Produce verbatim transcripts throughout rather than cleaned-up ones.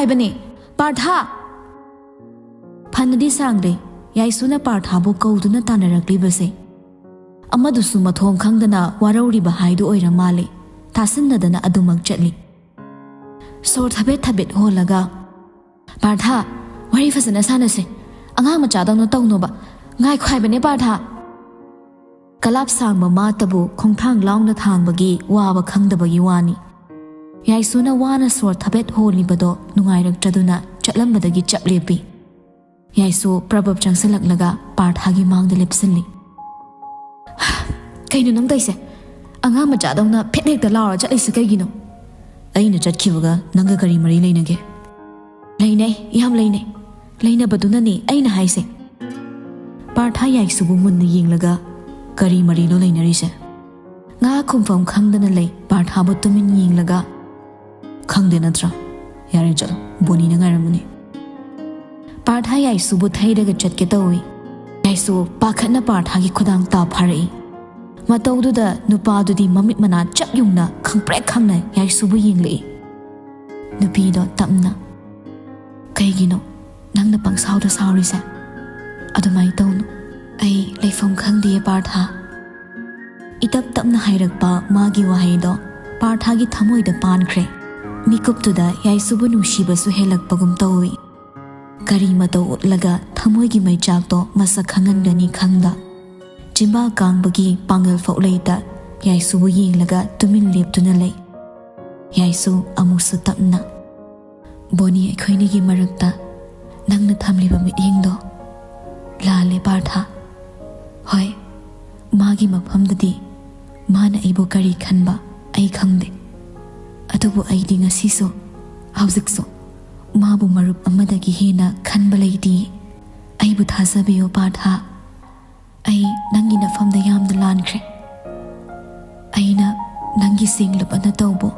ꯍꯥꯏꯕꯅꯦ, ꯄꯥꯔꯊ!" ꯐꯅꯗꯤ ꯁꯥꯡꯗꯦ ꯌꯥꯏꯁꯨꯅ ꯄꯥꯔꯊꯥꯕꯨ ꯀꯧꯗꯨꯅ ꯇꯥꯟꯅꯔꯛꯂꯤꯕꯁꯦ꯫ ꯑꯃꯗꯨꯁꯨ ꯃꯊꯣꯡ ꯈꯪꯗꯅ ꯋꯥꯔꯧꯔꯤꯕ ꯍꯥꯏꯗꯨ ꯑꯣꯏꯔ ꯃꯥꯜꯂꯦ꯫ ꯇꯥꯁꯤꯟꯅꯗꯅ ꯑꯗꯨꯃꯛ ꯆꯠꯂꯤ꯫ ꯁꯣꯔ ꯊꯕꯦꯠ ꯊꯕꯦꯠ ꯍꯣꯜꯂꯒ, "ꯄꯥꯔꯊ, ꯋꯥꯔꯤ ꯐꯖꯅ ꯁꯥꯟꯅꯁꯦ꯫ ꯑꯉꯥꯡ ꯃꯆꯥꯗꯧꯅ ꯇꯧꯅꯣꯕ꯫ ꯉꯥꯏꯈꯣ ꯍꯥꯏꯕꯅꯦ, ꯄꯥꯔꯊ!" ꯀꯂꯥꯞ ꯁꯥꯡꯕ ꯃꯥꯇꯕꯨ ꯈꯣꯡꯊꯥꯡ ꯂꯥꯎꯅ ꯊꯥꯡꯕꯒꯤ ꯋꯥꯕ ꯈꯪꯗꯕꯒꯤ ꯋꯥꯅꯤ꯫ ꯌꯥꯏꯁꯨꯅ ꯋꯥꯅ ꯁꯣꯔ ꯊꯕꯦꯠ ꯍꯣꯜꯂꯤꯕꯗꯣ ꯅꯨꯡꯉꯥꯏꯔꯛꯇ꯭ꯔꯗꯨꯅ ꯆꯠꯂꯝꯕꯗꯒꯤ ꯆꯞ ꯂꯦꯞꯄꯤ꯫ ꯌꯥꯏꯁꯨ ꯄ꯭ꯔꯕꯞ ꯆꯪꯁꯤꯜꯂꯛꯂꯒ ꯄꯥꯔꯊꯥꯒꯤ ꯃꯥꯡꯗ ꯂꯦꯞꯁꯤꯜꯂꯤ꯫ "ꯀꯩꯅꯣ ꯅꯪ ꯇꯧꯏꯁꯦ? ꯑꯉꯥꯡ ꯃꯆꯥꯗꯧꯅ ꯐꯦꯠ ꯍꯦꯛꯇ ꯂꯥꯎꯔ ꯆꯠꯂꯤꯁꯦ ꯀꯩꯒꯤꯅꯣ?" "ꯑꯩꯅ ꯆꯠꯈꯤꯕꯒ ꯅꯪꯒ ꯀꯔꯤ ꯃꯔꯤ ꯂꯩꯅꯒꯦ?" "ꯂꯩꯅꯩ, ꯌꯥꯝ ꯂꯩꯅꯩ꯫ ꯂꯩꯅꯕꯗꯨꯅꯅꯦ ꯑꯩꯅ ꯍꯥꯏꯁꯦ꯫" ꯄꯥꯔꯊ ꯌꯥꯏꯁꯨꯕꯨ ꯃꯨꯟꯅ ꯌꯦꯡꯂꯒ, "ꯀꯔꯤ ꯃꯔꯤꯅꯣ ꯂꯩꯅꯔꯤꯁꯦ?" ꯉꯥ ꯈꯨꯝꯐꯝ ꯈꯪꯗꯅ ꯂꯩ ꯄꯥꯔꯊꯥꯕꯨ ꯇꯨꯃꯤꯟ ꯌꯦꯡꯂꯒ꯫ "ꯈꯪꯗꯦ ꯅꯠꯇ꯭ꯔꯥ? ꯌꯥꯔꯦ, ꯆꯠꯂꯣ, ꯕꯣꯅꯤꯅ ꯉꯥꯏꯔꯝꯃꯅꯤ꯫" ꯄꯥꯔꯊ ꯌꯥꯏꯁꯨꯕꯨ ꯊꯩꯔꯒ ꯆꯠꯀꯦ ꯇꯧꯏ꯫ ꯌꯥꯏꯁꯨ ꯄꯥꯈꯠꯅ ꯄꯥꯔꯊꯥꯒꯤ ꯈꯨꯗꯥꯡ ꯇꯥ ꯐꯥꯔꯛꯏ꯫ ꯃꯇꯧꯗꯨꯗ ꯅꯨꯄꯥꯗꯨꯗꯤ ꯃꯃꯤꯠ ꯃꯅꯥ ꯆꯞ ꯌꯨꯡꯅ ꯈꯪꯄ꯭ꯔꯦꯛ ꯈꯪꯅ ꯌꯥꯏꯁꯨꯕꯨ ꯌꯦꯡꯂꯛꯏ꯫ ꯅꯨꯄꯤꯗꯣ ꯇꯞꯅ, "ꯀꯩꯒꯤꯅꯣ ꯅꯪꯅ ꯄꯪꯁꯥꯎꯗ ꯁꯥꯎꯔꯤꯁꯦ? ꯑꯗꯨꯃꯥꯏꯅ ꯇꯧꯅꯨ꯫ ꯑꯩ ꯂꯩꯐꯝ ꯈꯪꯗꯤꯌꯦ, ꯄꯥꯔꯊ꯫" ꯏꯇꯞ ꯇꯞꯅ ꯍꯥꯏꯔꯛꯄ ꯃꯥꯒꯤ ꯋꯥꯍꯩꯗꯣ ꯄꯥꯔꯊꯥꯒꯤ ꯊꯃꯣꯏꯗ ꯄꯥꯟꯈ꯭ꯔꯦ꯫ ꯃꯤꯀꯨꯞꯇꯨꯗ ꯌꯥꯏꯁꯨꯕꯨ ꯅꯨꯡꯁꯤꯕꯁꯨ ꯍꯦꯜꯂꯛꯄꯒꯨꯝ ꯇꯧꯏ꯫ ꯀꯔꯤ ꯃꯇꯧ ꯎꯠꯂꯒ ꯊꯃꯣꯏꯒꯤ ꯃꯩꯆꯥꯛꯇꯣ ꯃꯁꯛ ꯈꯪꯍꯟꯒꯅꯤ ꯈꯪꯗ, ꯆꯤꯝꯕꯥꯜ ꯀꯥꯡꯕꯒꯤ ꯄꯥꯡꯒꯜ ꯐꯥꯎ ꯂꯩꯇ ꯌꯥꯏꯁꯨꯕꯨ ꯌꯦꯡꯂꯒ ꯇꯨꯃꯤꯟ ꯂꯦꯞꯇꯨꯅ ꯂꯩ꯫ ꯌꯥꯏꯁꯨ ꯑꯃꯨꯛꯁꯨ ꯇꯞꯅ, "ꯕꯣꯅꯤ ꯑꯩꯈꯣꯏꯅꯤꯒꯤ ꯃꯔꯛꯇ ꯅꯪꯅ ꯊꯝꯂꯤꯕ ꯃꯤꯠꯌꯦꯡꯗꯣ ꯂꯥꯜꯂꯦ, ꯄꯥꯔꯊ꯫ ꯍꯣꯏ, ꯃꯥꯒꯤ ꯃꯐꯝꯗꯗꯤ ꯃꯥꯅ ꯑꯩꯕꯨ ꯀꯔꯤ ꯈꯟꯕ ꯑꯩ ꯈꯪꯗꯦ꯫ ꯑꯗꯨꯕꯨ ꯑꯩꯗꯤ ꯉꯁꯤꯁꯨ, ꯍꯧꯖꯤꯛꯁꯨ ꯃꯥꯕꯨ ꯃꯔꯨꯞ ꯑꯃꯗꯒꯤ ꯍꯦꯟꯅ ꯈꯟꯕ ꯂꯩꯇꯦ꯫ ꯑꯩꯕꯨ ꯊꯥꯖꯕꯤꯌꯨ, ꯄꯥꯔꯊ꯫ ꯑꯩ ꯅꯪꯒꯤ ꯅꯐꯝꯗ ꯌꯥꯝꯅ ꯂꯥꯟꯈ꯭ꯔꯦ꯫ ꯑꯩꯅ ꯅꯪꯒꯤ ꯁꯦꯡꯂꯕ ꯅꯇꯧꯕꯨ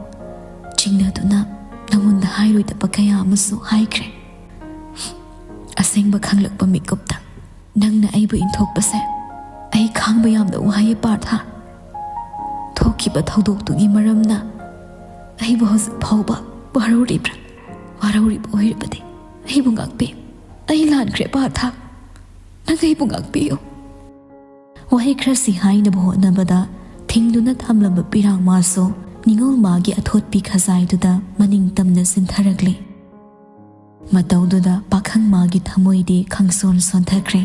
ꯆꯤꯡꯅꯗꯨꯅ ꯅꯉꯣꯟꯗ ꯍꯥꯏꯔꯣꯏꯗꯕ ꯀꯌꯥ ꯑꯃꯁꯨ ꯍꯥꯏꯈ꯭ꯔꯦ꯫ ꯑꯁꯦꯡꯕ ꯈꯪꯂꯛꯄ ꯃꯤꯀꯨꯞꯇ ꯅꯪꯅ ꯑꯩꯕꯨ ꯏꯟꯊꯣꯛꯄꯁꯦ ꯑꯩ ꯈꯥꯡꯕ ꯌꯥꯝꯅ ꯋꯥꯏꯌꯦ, ꯄꯥꯔꯊ꯫ ꯊꯣꯛꯈꯤꯕ ꯊꯧꯗꯣꯛꯇꯨꯒꯤ ꯃꯔꯝꯅ ꯑꯩꯕꯨ ꯍꯧꯖꯤꯛ ꯐꯥꯎꯕ ꯋꯥꯔꯧꯔꯤꯕ꯭ꯔꯥ? ꯋꯥꯔꯧꯔꯤꯕ ꯑꯣꯏꯔꯕꯗꯤ ꯑꯩꯕꯨ ꯉꯥꯛꯄꯤꯌꯨ꯫ ꯑꯩ ꯂꯥꯟꯈ꯭ꯔꯦ ꯄꯥꯔꯊ, ꯅꯪ ꯑꯩꯕꯨ ꯉꯥꯛꯄꯤꯌꯨ꯫ ꯋꯥꯍꯩ ꯈꯔꯁꯤ ꯍꯥꯏꯅꯕ ꯍꯣꯠꯅꯕꯗ ꯊꯤꯡꯗꯨꯅ ꯊꯝꯂꯝꯕ ꯄꯤꯔꯥꯡ ꯃꯥꯁꯨ ꯅꯤꯉꯣꯜ ꯃꯥꯒꯤ ꯑꯊꯣꯠꯄꯤ ꯈꯖꯥꯏꯗꯨꯗ ꯃꯅꯤꯡ ꯇꯝꯅ ꯆꯤꯟꯊꯔꯛꯂꯦ꯫ ꯃꯇꯧꯗꯨꯗ ꯄꯥꯈꯪ ꯃꯥꯒꯤ ꯊꯃꯣꯏꯗꯤ ꯈꯪꯁꯣꯟ ꯁꯣꯟꯊꯈ꯭ꯔꯦ꯫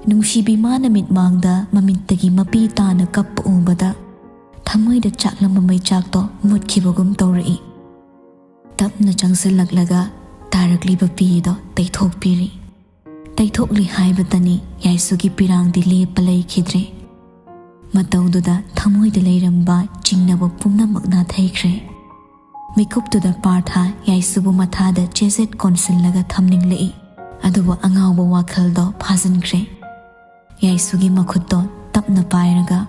ꯅꯨꯡꯁꯤꯕꯤ ꯃꯥꯅ ꯃꯤꯠꯃꯥꯡꯗ ꯃꯃꯤꯠꯇꯒꯤ ꯃꯄꯤ ꯇꯥꯅ ꯀꯞꯄ ꯎꯕꯗ ꯊꯃꯣꯏꯗ ꯆꯥꯛꯂꯝꯕ ꯃꯩꯆꯥꯛꯇꯣ ꯃꯨꯠꯈꯤꯕꯒꯨꯝ ꯇꯧꯔꯛꯏ꯫ ꯇꯞꯅ ꯆꯪꯁꯤꯜꯂꯛꯂꯒ ꯇꯥꯔꯛꯂꯤꯕ ꯄꯤꯗꯣ ꯇꯩꯊꯣꯛꯄꯤꯔꯤ꯫ ꯇꯩꯊꯣꯛꯂꯤ ꯍꯥꯏꯕꯇꯅꯤ ꯌꯥꯏꯁꯨꯒꯤ ꯄꯤꯔꯥꯡꯗꯤ ꯂꯦꯞꯄ ꯂꯩꯈꯤꯗ꯭ꯔꯦ꯫ ꯃꯇꯧꯗꯨꯗ ꯊꯃꯣꯏꯗ ꯂꯩꯔꯝꯕ ꯆꯤꯡꯅꯕ ꯄꯨꯝꯅꯃꯛ ꯅꯥꯊꯩꯈ꯭ꯔꯦ꯫ ꯃꯤꯀꯨꯞꯇꯨꯗ ꯄꯥꯔꯊ ꯌꯥꯏꯁꯨꯕꯨ ꯃꯊꯥꯗ ꯆꯦꯖꯦꯠ ꯀꯣꯟꯁꯤꯜꯂꯒ ꯊꯝꯅꯤꯡꯂꯛꯏ꯫ ꯑꯗꯨꯕꯨ ꯑꯉꯥꯎꯕ ꯋꯥꯈꯜꯗꯣ ꯐꯥꯖꯤꯟꯈ꯭ꯔꯦ꯫ ꯌꯥꯏꯁꯨꯒꯤ ꯃꯈꯨꯠꯇꯣ ꯇꯞꯅ ꯄꯥꯏꯔꯒ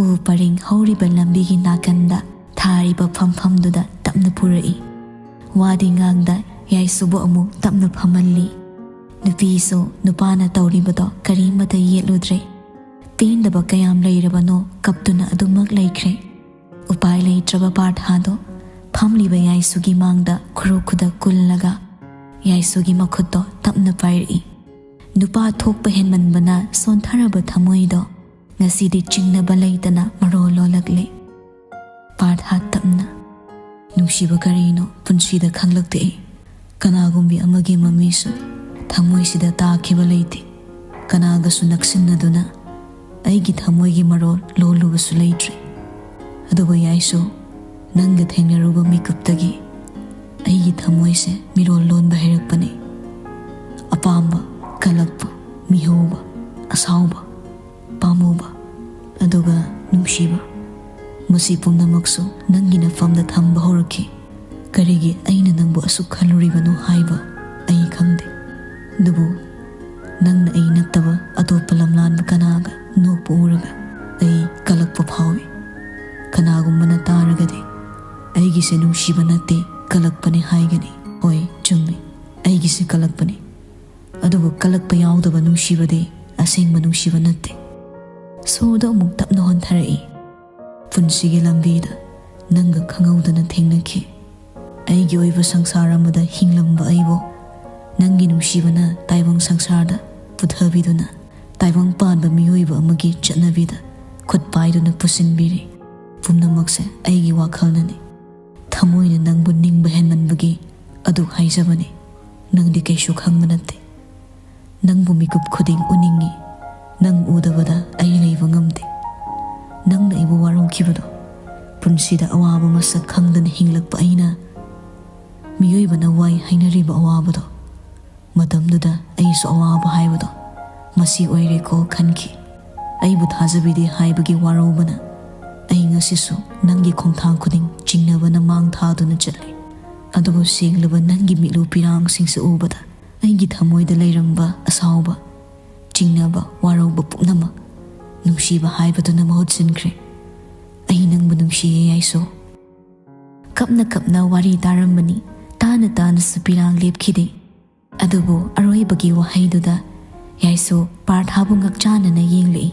ꯎ ꯄꯔꯤꯡ ꯍꯧꯔꯤꯕ ꯂꯝꯕꯤꯒꯤ ꯅꯥꯀꯟꯗ ꯊꯥꯔꯤꯕ ꯐꯝꯐꯝꯗꯨꯗ ꯇꯞꯅ ꯄꯨꯔꯛꯏ꯫ ꯋꯥꯗꯤ ꯉꯥꯡꯗ ꯌꯥꯏꯁꯨꯕꯨ ꯑꯃꯨꯛ ꯇꯞꯅ ꯐꯝꯍꯜꯂꯤ꯫ ꯅꯨꯄꯤꯁꯨ ꯅꯨꯄꯥꯅ ꯇꯧꯔꯤꯕꯗꯣ ꯀꯔꯤꯃꯠꯇ ꯌꯦꯠꯂꯨꯗ꯭ꯔꯦ꯫ ꯄꯦꯟꯗꯕ ꯀꯌꯥꯝ ꯂꯩꯔꯕꯅꯣ ꯀꯞꯇꯨꯅ ꯑꯗꯨꯃꯛ ꯂꯩꯈ꯭ꯔꯦ꯫ ꯎꯄꯥꯏ ꯂꯩꯇ꯭ꯔꯕ ꯄꯥꯔꯊꯥꯗꯣ ꯐꯝꯂꯤꯕ ꯌꯥꯏꯁꯨꯒꯤ ꯃꯥꯡꯗ ꯈꯨꯔꯨ ꯈꯨꯗꯛ ꯀꯨꯜꯂꯒ ꯌꯥꯏꯁꯨꯒꯤ ꯃꯈꯨꯠꯇꯣ ꯇꯞꯅ ꯄꯥꯏꯔꯛꯏ꯫ ꯅꯨꯄꯥ ꯊꯣꯛꯄ ꯍꯦꯟꯃꯟꯕꯅ ꯁꯣꯟꯊꯔꯕ ꯊꯃꯣꯏꯗꯣ ꯉꯁꯤꯗꯤ ꯆꯤꯡꯅꯕ ꯂꯩꯇꯅ ꯃꯔꯣꯜ ꯂꯣꯜꯂꯛꯂꯦ꯫ ꯄꯥꯔꯊ ꯇꯞꯅ, "ꯅꯨꯡꯁꯤꯕ ꯀꯔꯤꯅꯣ ꯄꯨꯟꯁꯤꯗ ꯈꯪꯂꯛꯇꯦ ꯑꯩ꯫ ꯀꯅꯥꯒꯨꯝꯕꯤ ꯑꯃꯒꯤ ꯃꯃꯤꯁꯨ ꯊꯃꯣꯏꯁꯤꯗ ꯇꯥꯈꯤꯕ ꯂꯩꯇꯦ꯫ ꯀꯅꯥꯒꯁꯨ ꯅꯛꯁꯤꯟꯅꯗꯨꯅ ꯑꯩꯒꯤ ꯊꯃꯣꯏꯒꯤ ꯃꯔꯣꯜ ꯂꯣꯜꯂꯨꯕꯁꯨ ꯂꯩꯇ꯭ꯔꯤ꯫ ꯑꯗꯨꯕꯨ ꯌꯥꯏꯁꯨ, ꯅꯪꯒ ꯊꯦꯡꯅꯔꯨꯕ ꯃꯤꯀꯨꯞꯇꯒꯤ ꯑꯩꯒꯤ ꯊꯃꯣꯏꯁꯦ ꯃꯤꯔꯣꯜ ꯂꯣꯟꯕ ꯍꯩꯔꯛꯄꯅꯤ꯫ ꯑꯄꯥꯝꯕ, ꯀꯜꯂꯛꯄ, ꯃꯤꯍꯧꯕ, ꯑꯁꯥꯎꯕ, ꯄꯥꯝꯃꯨꯕ, ꯑꯗꯨꯒ ꯅꯨꯡꯁꯤꯕ, ꯃꯁꯤ ꯄꯨꯝꯅꯃꯛꯁꯨ ꯅꯪꯒꯤ ꯅꯐꯝꯗ ꯊꯝꯕ ꯍꯧꯔꯛꯈꯤ꯫ ꯀꯔꯤꯒꯤ ꯑꯩꯅ ꯅꯪꯕꯨ ꯑꯁꯨꯛ ꯈꯜꯂꯨꯔꯤꯕꯅꯣ ꯍꯥꯏꯕ ꯑꯩ ꯈꯪꯗꯦ꯫ ꯑꯗꯨꯕꯨ ꯅꯪꯅ ꯑꯩ ꯅꯠꯇꯕ ꯑꯇꯣꯞꯄ ꯂꯝꯂꯥꯟꯕ ꯀꯅꯥꯒ ꯅꯣꯛꯄ ꯎꯔꯒ ꯑꯩ ꯀꯜꯂꯛꯄ ꯐꯥꯎꯏ꯫ ꯀꯅꯥꯒꯨꯝꯕꯅ ꯇꯥꯔꯒꯗꯤ ꯑꯩꯒꯤꯁꯦ ꯅꯨꯡꯁꯤꯕ ꯅꯠꯇꯦ, ꯀꯜꯂꯛꯄꯅꯤ ꯍꯥꯏꯒꯅꯤ꯫ ꯍꯣꯏ, ꯆꯨꯝꯃꯤ, ꯑꯩꯒꯤꯁꯦ ꯀꯜꯂꯛꯄꯅꯤ꯫ ꯑꯗꯨꯕꯨ ꯀꯜꯂꯛꯄ ꯌꯥꯎꯗꯕ ꯅꯨꯡꯁꯤꯕꯗꯤ ꯑꯁꯦꯡꯕ ꯅꯨꯡꯁꯤꯕ ꯅꯠꯇꯦ꯫" ꯁꯣꯔꯗꯣ ꯑꯃꯨꯛ ꯇꯞꯅ ꯍꯣꯟꯊꯔꯛꯏ꯫ "ꯄꯨꯟꯁꯤꯒꯤ ꯂꯝꯕꯤꯗ ꯅꯪꯒ ꯈꯪꯍꯧꯗꯅ ꯊꯦꯡꯅꯈꯤ꯫ ꯑꯩꯒꯤ ꯑꯣꯏꯕ ꯁꯪꯁꯥꯔ ꯑꯃꯗ ꯍꯤꯡꯂꯝꯕ ꯑꯩꯕꯨ ꯅꯪꯒꯤ ꯅꯨꯡꯁꯤꯕꯅ ꯇꯥꯏꯕꯪ ꯁꯪꯁꯥꯔꯗ ꯄꯨꯊꯕꯤꯗꯨꯅ, ꯇꯥꯏꯕꯪ ꯄꯥꯟꯕ ꯃꯤꯑꯣꯏꯕ ꯑꯃꯒꯤ ꯆꯠꯅꯕꯤꯗ ꯈꯨꯠ ꯄꯥꯏꯗꯨꯅ ꯄꯨꯁꯤꯟꯕꯤꯔꯦ꯫ ꯄꯨꯝꯅꯃꯛꯁꯦ ꯑꯩꯒꯤ ꯋꯥꯈꯜꯅꯅꯤ꯫ ꯊꯃꯣꯏꯅ ꯅꯪꯕꯨ ꯅꯤꯡꯕ ꯍꯦꯟꯃꯟꯕꯒꯤ ꯑꯗꯨ ꯍꯥꯏꯖꯕꯅꯤ꯫ ꯅꯪꯗꯤ ꯀꯩꯁꯨ ꯈꯪꯕ ꯅꯠꯇꯦ꯫ ꯅꯪꯕꯨ ꯃꯤꯀꯨꯞ ꯈꯨꯗꯤꯡ ꯎꯅꯤꯡꯏ꯫ ꯅꯪ ꯎꯗꯕꯗ ꯑꯩ ꯂꯩꯕ ꯉꯝꯗꯦ꯫ ꯅꯪꯅ ꯑꯩꯕꯨ ꯋꯥꯔꯧꯈꯤꯕꯗꯣ, ꯄꯨꯟꯁꯤꯗ ꯑꯋꯥꯕ ꯃꯁꯛ ꯈꯪꯗꯅ ꯍꯤꯡꯂꯛꯄ ꯑꯩꯅ ꯃꯤꯑꯣꯏꯕꯅ ꯋꯥꯏ ꯍꯥꯏꯅꯔꯤꯕ ꯑꯋꯥꯕꯗꯣ, ꯃꯇꯝꯗꯨꯗ ꯑꯩꯁꯨ ꯑꯋꯥꯕ ꯍꯥꯏꯕꯗꯣ ꯃꯁꯤ ꯑꯣꯏꯔꯦꯀꯣ ꯈꯟꯈꯤ꯫ ꯑꯩꯕꯨ ꯊꯥꯖꯕꯤꯗꯦ ꯍꯥꯏꯕꯒꯤ ꯋꯥꯔꯧꯕꯅ ꯑꯩ ꯉꯁꯤꯁꯨ ꯅꯪꯒꯤ ꯈꯣꯡꯊꯥꯡ ꯈꯨꯗꯤꯡ ꯆꯤꯡꯅꯕꯅ ꯃꯥꯡ ꯊꯥꯗꯨꯅ ꯆꯠꯂꯤ꯫ ꯑꯗꯨꯕꯨ ꯁꯦꯡꯂꯕ ꯅꯪꯒꯤ ꯃꯤꯠꯂꯨ ꯄꯤꯔꯥꯡꯁꯤꯡꯁꯦ ꯎꯕꯗ ꯑꯩꯒꯤ ꯊꯃꯣꯏꯗ ꯂꯩꯔꯝꯕ ꯑꯁꯥꯎꯕ, ꯆꯤꯡꯅꯕ, ꯋꯥꯔꯧꯕ ꯄꯨꯝꯅꯃꯛ ꯅꯨꯡꯁꯤꯕ ꯍꯥꯏꯕꯗꯨꯅ ꯃꯍꯨꯠ ꯁꯤꯟꯈ꯭ꯔꯦ꯫ ꯑꯩ ꯅꯪꯕꯨ ꯅꯨꯡꯁꯤꯌꯦ ꯌꯥꯏꯁꯣ꯫ ꯀꯞꯅ ꯀꯞꯅ ꯋꯥꯔꯤ ꯇꯥꯔꯝꯕꯅꯤ꯫ ꯇꯥꯅ ꯇꯥꯅꯁꯨ ꯄꯤꯔꯥꯡ ꯂꯦꯞꯈꯤꯗꯦ꯫ ꯑꯗꯨꯕꯨ ꯑꯔꯣꯏꯕꯒꯤ ꯋꯥꯍꯩꯗꯨꯗ ꯌꯥꯏꯁꯣ ꯄꯥꯔꯊꯥꯕꯨ ꯉꯛꯆꯥꯟꯅꯅ ꯌꯦꯡꯂꯛꯏ꯫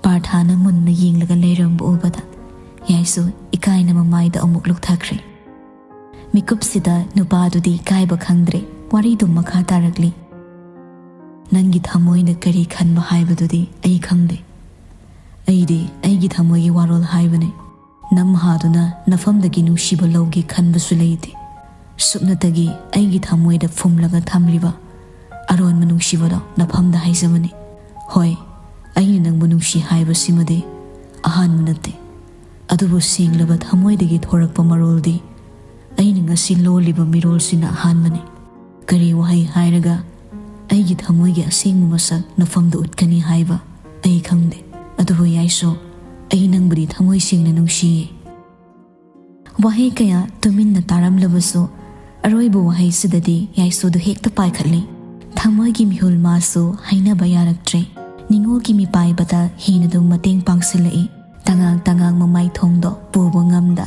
ꯄꯥꯔꯊꯥꯅ ꯃꯨꯟꯅ ꯌꯦꯡꯂꯒ ꯂꯩꯔꯝꯕ ꯎꯕꯗ ꯌꯥꯏꯁꯣ ꯏꯀꯥꯏꯅ ꯃꯃꯥꯏꯗ ꯑꯃꯨꯛ ꯂꯨꯞꯊꯈ꯭ꯔꯦ꯫ ꯃꯤꯀꯨꯞꯁꯤꯗ ꯅꯨꯄꯥꯗꯨꯗꯤ ꯏꯀꯥꯏꯕ ꯈꯪꯗ꯭ꯔꯦ꯫ ꯋꯥꯔꯤꯗꯨ ꯃꯈꯥ ꯇꯥꯔꯛꯂꯤ꯫ ꯅꯪꯒꯤ ꯊꯃꯣꯏꯅ ꯀꯔꯤ ꯈꯟꯕ ꯍꯥꯏꯕꯗꯨꯗꯤ ꯑꯩ ꯈꯪꯗꯦ꯫ ꯑꯩꯗꯤ ꯑꯩꯒꯤ ꯊꯃꯣꯏꯒꯤ ꯋꯥꯔꯣꯜ ꯍꯥꯏꯕꯅꯤ꯫ ꯅꯝ ꯍꯥꯗꯨꯅ ꯅꯐꯝꯗꯒꯤ ꯅꯨꯡꯁꯤꯕ ꯂꯧꯒꯦ ꯈꯟꯕꯁꯨ ꯂꯩꯇꯦ꯫ ꯁꯨꯞꯅꯇꯒꯤ ꯑꯩꯒꯤ ꯊꯃꯣꯏꯗ ꯐꯨꯝꯂꯒ ꯊꯝꯂꯤꯕ ꯑꯔꯣꯟꯕ ꯅꯨꯡꯁꯤꯕꯗꯣ ꯅꯐꯝꯗ ꯍꯥꯏꯖꯕꯅꯤ꯫ ꯍꯣꯏ, ꯑꯩꯅ ꯅꯪꯕꯨ ꯅꯨꯡꯁꯤ ꯍꯥꯏꯕꯁꯤꯃꯗꯤ ꯑꯍꯥꯟꯕ ꯅꯠꯇꯦ꯫ ꯑꯗꯨꯕꯨ ꯁꯦꯡꯂꯕ ꯊꯃꯣꯏꯗꯒꯤ ꯊꯣꯔꯛꯄ ꯃꯔꯣꯜꯗꯤ ꯑꯩꯅ ꯉꯁꯤ ꯂꯣꯜꯂꯤꯕ ꯃꯤꯔꯣꯜꯁꯤꯅ ꯑꯍꯥꯟꯕꯅꯤ꯫ ꯀꯔꯤ ꯋꯥꯍꯩ ꯍꯥꯏꯔꯒ ꯑꯩꯒꯤ ꯊꯃꯣꯏꯒꯤ ꯑꯁꯦꯡꯕ ꯃꯁꯛ ꯅꯐꯝꯗ ꯎꯠꯀꯅꯤ ꯍꯥꯏꯕ ꯑꯩ ꯈꯪꯗꯦ꯫ ꯑꯗꯨꯕꯨ ꯌꯥꯏꯁꯣ, ꯑꯩ ꯅꯪꯕꯨꯗꯤ ꯊꯃꯣꯏ ꯁꯦꯡꯅ ꯅꯨꯡꯁꯤꯌꯦ꯫ ꯋꯥꯍꯩ ꯀꯌꯥ ꯇꯨꯃꯤꯟꯅ ꯇꯥꯔꯝꯂꯕꯁꯨ, ꯑꯔꯣꯏꯕ ꯋꯥꯍꯩꯁꯤꯗꯗꯤ ꯌꯥꯏꯁꯣꯗꯨ ꯍꯦꯛꯇ ꯄꯥꯏꯈꯠꯂꯤ꯫ ꯊꯃꯣꯏꯒꯤ ꯃꯤꯍꯨꯜ ꯃꯥꯁꯨ ꯍꯥꯏꯅꯕ ꯌꯥꯔꯛꯇ꯭ꯔꯦ꯫ ꯅꯤꯉꯣꯜꯒꯤ ꯃꯤꯄꯥꯏꯕꯗ ꯍꯦꯟꯅꯗꯨꯝ ꯃꯇꯦꯡ ꯄꯥꯡꯁꯤꯜꯂꯛꯏ꯫ ꯇꯉꯥꯡ ꯇꯉꯥꯡ ꯃꯃꯥꯏꯊꯣꯡꯗꯣ ꯄꯨꯕ ꯉꯝꯗ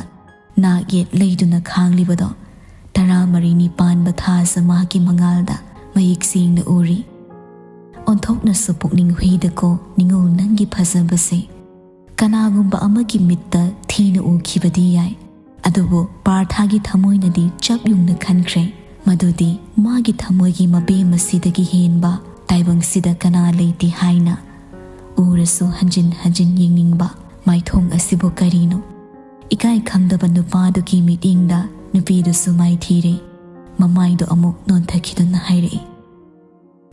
ꯅꯥꯛ ꯌꯦꯠ ꯂꯩꯗꯨꯅ ꯈꯥꯡꯂꯤꯕꯗꯣ ꯇꯔꯥꯃꯔꯤꯅꯤ ꯄꯥꯟꯕ ꯊꯥꯖ ꯃꯍꯥꯛꯀꯤ ꯃꯉꯥꯜꯗ ꯃꯌꯦꯛ ꯁꯦꯡꯅ ꯎꯔꯤ꯫ ꯑꯣꯟꯊꯣꯛꯅꯁꯨ ꯄꯨꯛꯅꯤꯡ ꯍꯨꯏꯗꯀꯣ ꯅꯤꯉꯣꯜ ꯅꯪꯒꯤ ꯐꯖꯕꯁꯦ꯫ ꯀꯅꯥꯒꯨꯝꯕ ꯑꯃꯒꯤ ꯃꯤꯠꯇ ꯊꯤꯅ ꯎꯈꯤꯕꯗꯤ ꯌꯥꯏ, ꯑꯗꯨꯕꯨ ꯄꯥꯔꯊꯥꯒꯤ ꯊꯃꯣꯏꯅꯗꯤ ꯆꯞ ꯌꯨꯡꯅ ꯈꯟꯈ꯭ꯔꯦ ꯃꯗꯨꯗꯤ ꯃꯥꯒꯤ ꯊꯃꯣꯏꯒꯤ ꯃꯕꯦꯝ ꯑꯁꯤꯗꯒꯤ ꯍꯦꯟꯕ ꯇꯥꯏꯕꯪꯁꯤꯗ ꯀꯅꯥ ꯂꯩꯇꯦ ꯍꯥꯏꯅ꯫ ꯎꯔꯁꯨ ꯍꯟꯖꯤꯟ ꯍꯟꯖꯤꯟ ꯌꯦꯡꯅꯤꯡꯕ ꯃꯥꯏꯊꯣꯡ ꯑꯁꯤꯕꯨ ꯀꯔꯤꯅꯣ? ꯏꯀꯥꯏ ꯈꯪꯗꯕ ꯅꯨꯄꯥꯗꯨꯒꯤ ꯃꯤꯠꯌꯦꯡꯗ ꯅꯨꯄꯤꯗꯨꯁꯨ ꯃꯥꯏꯊꯤꯔꯦ꯫ ꯃꯃꯥꯏꯗꯨ ꯑꯃꯨꯛ ꯅꯣꯟꯊꯈꯤꯗꯨꯅ ꯍꯥꯏꯔꯛꯏ,